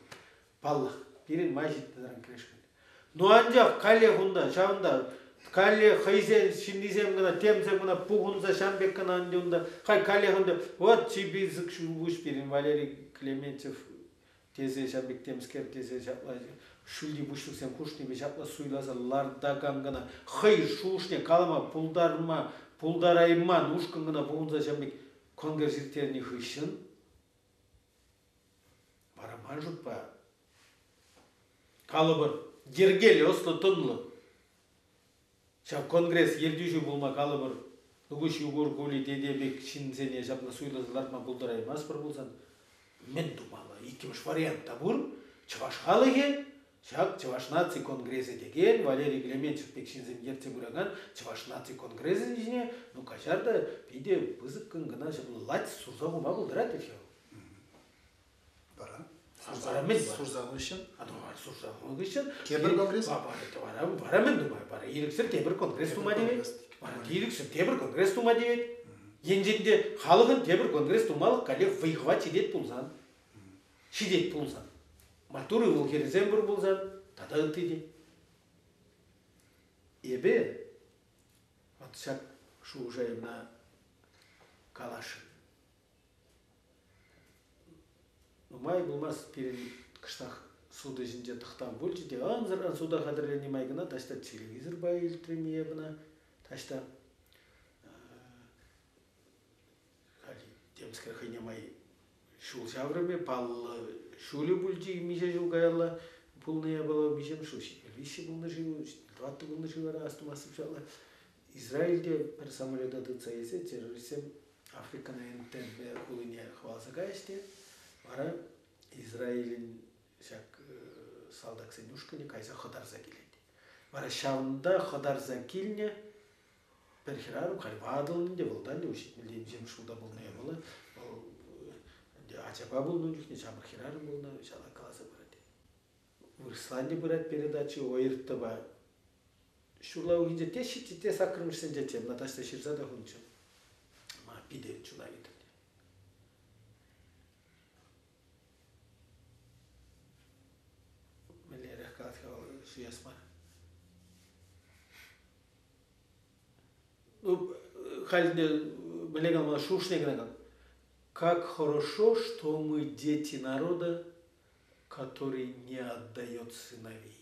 Паллах, пирӗн май ҫитнӗ таран кӗрешмелле. Ну, анчах каллех унта, ҫавӑнта, каллех хӑйсен ҫыннисем кӑна, темсем кӑна пухӑнса ҫам пек кӑна ӗнтӗ унта. Халь каллех унта, вот чи пысӑк ҫулпуҫ пирӗн Валерий Клементьев тесе ҫав пек темскер тесе ҫапла ҫӳлти пуҫлӑхсем хушнипе ҫапла суйласа лартакан кӑна хӑй шухӑшне калама пултарма пултарайман ушкӑн кӑна пухӑнса ҫав пек конгресс ирттернӗ хыҫҫӑн вара ман шутпа калӑпӑр йӗркеллӗ ӑслӑ-тӑнлӑ ҫав конгресс ертӳҫи пулма калӑпӑр Нукуҫ Югур Кули тете пек ҫынсене ҫапла суйласа лартма пултараймастпӑр пулсан мӗн тумалла? Иккӗмӗш вариант та пур. Чӑваш халӑхӗ ҫак Чӑваш наци конгресӗ текен Валерий Клементьев пек ҫынсем ертсе пыракан Чӑваш наци конгресӗн ҫине, ну каҫар та, питӗ пысӑккӑн кӑна ҫапла лать сурса хума пултарать вӗт-ха. Вара? Вара мӗн вара? Сурса хыҫҫӑн? Сурса хыҫҫӑн. Тепӗр конгресс? Вара, вара мӗн тума? Вара ирӗксӗр тепӗр конгресс тума тивет. Вара ирӗксӗр тепӗр конгресс тума тивет. Енчен те халӑхӑн тепӗр конгресс тумалӑх каллех вӑй-хӑват ҫитет пулсан, ҫитет пулсан, маттур ывӑл-хӗрӗсем пур пулсан тата ытти те. Эпӗ вот ҫак шухӑша ӑна каласшӑн. Нумай пулмасть пирӗн кӑштах суд ӗҫӗнче тӑхтав пулчӗ те ӑнсӑртран суда хатӗрленнӗ май кӑна таҫта телевизорпа илтрӗм эп ӑна, таҫта халь темскер хӑйне май ҫул ҫаврӑмӗ, паллӑ ҫулӗ пулчӗ миҫе ҫул каялла пулнӑ япала, миҫем ҫул, 73 пулнӑ-ши, 74 пулнӑ-ши вара, астумастӑп ҫапла. Израильте пӗр самолета тытса илсе террористсем Африкӑна Энтеббе хулине хӑваласа кайӗҫ те вара Израилӗн ҫак салтаксен ушкӑнӗ кайса хӑтарса килет. Вара ҫавӑнта хӑтарса килнӗ пӗр хӗрарӑм, халь ватӑлнӑ ӗнтӗ, вӑл та ӗнтӗ ҫитмӗлтен шулта пулнӑ япала, вӑл ӗнтӗ ачапа пулнӑ чухне ҫамрӑк хӗрарӑм пулнӑ, ҫапла каласа пырать. Вырӑсла ӗнтӗ пырать передача ОРТ-па. Ҫурла уйӑхӗнче те ҫитчӗ, те саккӑрмӗшсенче те ӑна таҫта ҫырса та хунчӗ. Мана питӗ чуна витӗрнӗ. Мӗнлерех калать-ха вӑл, суяс мар. Халь мӗнле калама, шухӑшне кӑна кал. Как хорошо, что мы дети народа, который не отдает сыновей.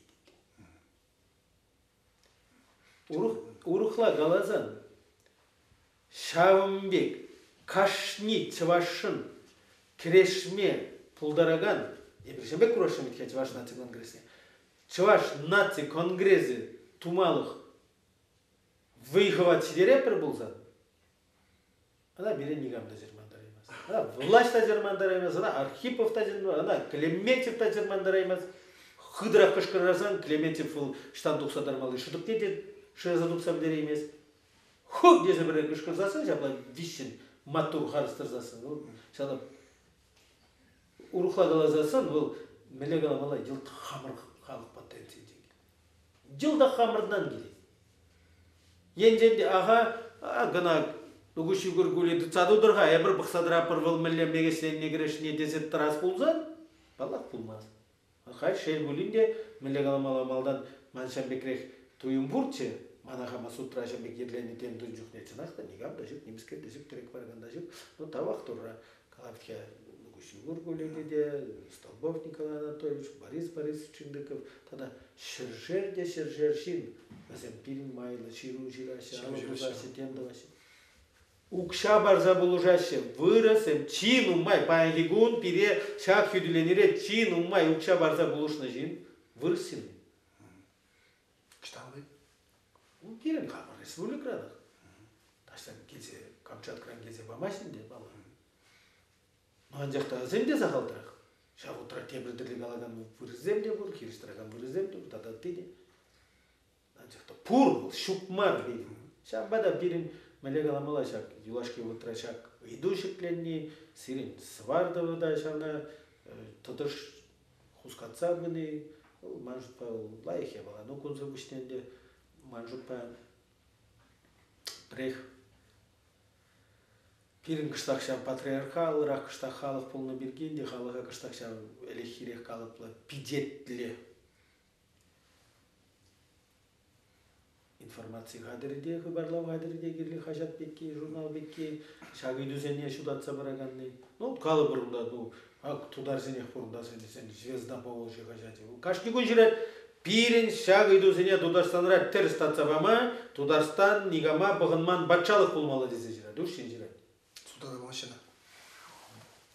Урӑхла каласан, ҫавӑн пек кашни чӑвашшӑн кӗрешме пултаракан, эпир ҫавӑн пек курасшӑн вӗт-ха Чӑваш наци конгресне, Чӑваш наци конгресӗ тумалӑх вӑй-хӑват ҫитеретпӗр пулсан, ӑна пире никам та чӑрмантараймасть. Ӑна влаҫ та чӑрмантараймасть, ӑна Архипов та чӑрмантараймасть, ӑна Клементьев та чӑрмантараймасть. Хытӑрах кӑшкӑрасан Клементьев вӑл ӑҫтан тухса тармалли шӑтӑкне те шыраса тупса пӗтереймест. Ху! тесе пӗрре кӑшкӑрсассӑн ҫапла виҫҫӗн маттур харӑс тӑрсассӑн вӑл ҫавна урӑхла каласассӑн вӑл мӗнле каламалла йӑлт хамӑр халӑх потенцийӗнчен килет. Йӑлтах хамӑртан килет. Енчен те аха кӑна тухӑҫ ҫукӑр кули тытса тутӑр-ха, эпир пӑхса тӑратпӑр вӑл мӗнле мекеҫленне кӗрешне тесе тӑрас пулсан, паллах, пулмасть. Халь шел пулин те, мӗнле каламалла малтан ман ҫав пекрех туйӑм пурччӗ, мана хама судра ҫав пек йӗрленӗ тем тун чухне чӑнах та никам та ҫук, нимскер те ҫук, тӗрек паракан та ҫук. Ну, тавах Турра, калать-ха, Ҫукӑр Кулине те, Столбов Николай Анатольевич, Борис Борисович Чиндыков тата ҫӗршер те ҫӗршер ҫын вӗсем пирӗн майлӑ ҫыру ҫыраҫҫӗ, алӑ пусаҫҫӗ, тем тӑваҫҫӗ. Укҫа парса пулӑшаҫҫӗ. Вырӑссем чи нумай паянхи кун пире ҫак хӳтӗленӳре чи нумай укҫа парса пулӑшнӑ ҫын вырӑс ҫынни. Ӑҫтан вӑй? Пирӗн хамӑр республикӑранах. Таҫтан килсе, Камчаткӑран килсе памасть ӗнтӗ, паллах. Анчах та вӗсем те сахалтарах. Ҫав утра тепӗр тӗрлӗ калакан вырӑссем те пур, хирӗҫ тӑракан вырӑссем те пур, тата ытти те. Анчах та пур вӑл, ҫук мар пирӗн. Ҫавӑнпа та пирӗн мӗнле каламалла ҫак юлашки вӑхӑтра ҫак ыйту ҫӗкленни, сирӗн Сӑвар тӑвӗ та ҫавна тӑтӑш хускатса пыни, вӑл ман шутпа вӑл лайӑх япала. Ну, кунсӑр пуҫне ӗнтӗ ман шутпа пӗрех пирӗн кӑштах ҫав патриархаллӑрах кӑштах халӑх пулнӑ пирки ӗнтӗ халӑха кӑштах ҫав ӗлӗкхирех калӑплӑ пичетлӗ информаци хатӗрӗ те, хыпарлав хатӗрӗ те кирлӗ хаҫат пекки, журнал пекки, ҫак ыйтусене ҫутатса параканни. Ну, калӑпӑр унта, ну, ак тутарсенех пур унта «Звезда Поволжья» хаҫачӗ. Кашни кун ҫырать, пирӗн ҫак ыйтусене Тутарстанра тӗрӗс татса пама Тутарстан никама пӑхӑнман патшалӑх пулмалла тесе ҫырать, уҫҫӑн ҫырать. Суда та памаҫҫӗ ӑна.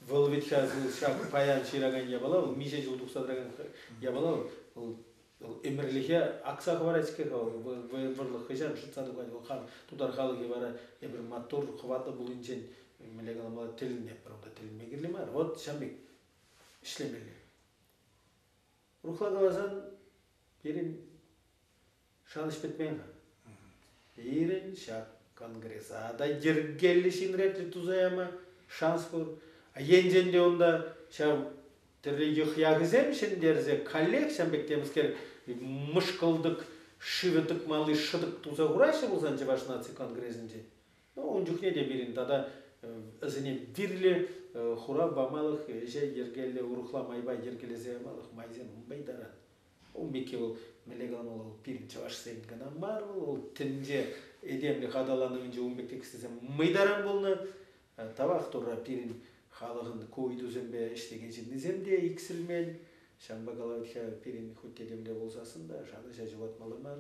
Вӑл вӗт-ха ҫак паян ҫыракан япала, вӑл миҫе ҫул тухса тӑракан япала, вӑл вӑл ӗмӗрлӗхе акса хӑварать-ҫке-ха вӑл, вӑрлӑх хӑҫан шӑтса тухать, вӑл тутар халӑхӗ вара эпир маттур, хӑватлӑ пулнинчен мӗнле каламалла тӗлӗнетпӗр, унта тӗлӗнме кирлӗ мар. Вот ҫавӑн пек ӗҫлемелле. Урӑхла каласан, пирӗн шанӑҫ пӗтмен-ха. Пирӗн ҫак конгреса та йӗркеллӗ ҫын ретлӗ туса яма шанс пур. Енчен те унта ҫав тӗрлӗ йӑх-яхӗсем ҫӗнтерсе каллех ҫав пек темскер мӑшкӑлтӑк шывӗ тӑкмалли шӑтӑк туса хураҫҫӗ пулсан Чӑваш наци конгресӗнче, ну, ун чухне те пирӗн тата вӗсене вирлӗ хурав памалӑх ӗҫе йӗркеллӗ урӑхла майпа йӗркелесе ямалӑх майсем нумай таран. Ун пекки вӑл мӗнле каламалла вӑл пирӗн чӑвашсен кӑна мар вӑл, вӑл тӗнче этемлӗх аталанӑвӗнче ун пек текстсем мӑйтаран пулнӑ. Тавах Турра пирӗн халӑхӑн ку ыйтусемпе ӗҫлекен ҫыннисем те иксӗлмен. Ҫавӑнпа калать-ха пирӗн хуть те темле пулсассӑн та шанӑҫа ҫухатмалла мар.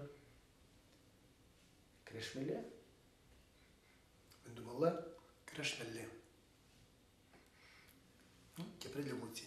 Кӗрешмелле. Мӗн тумалла? Кӗрешмелле. Ну, тепре те пулать.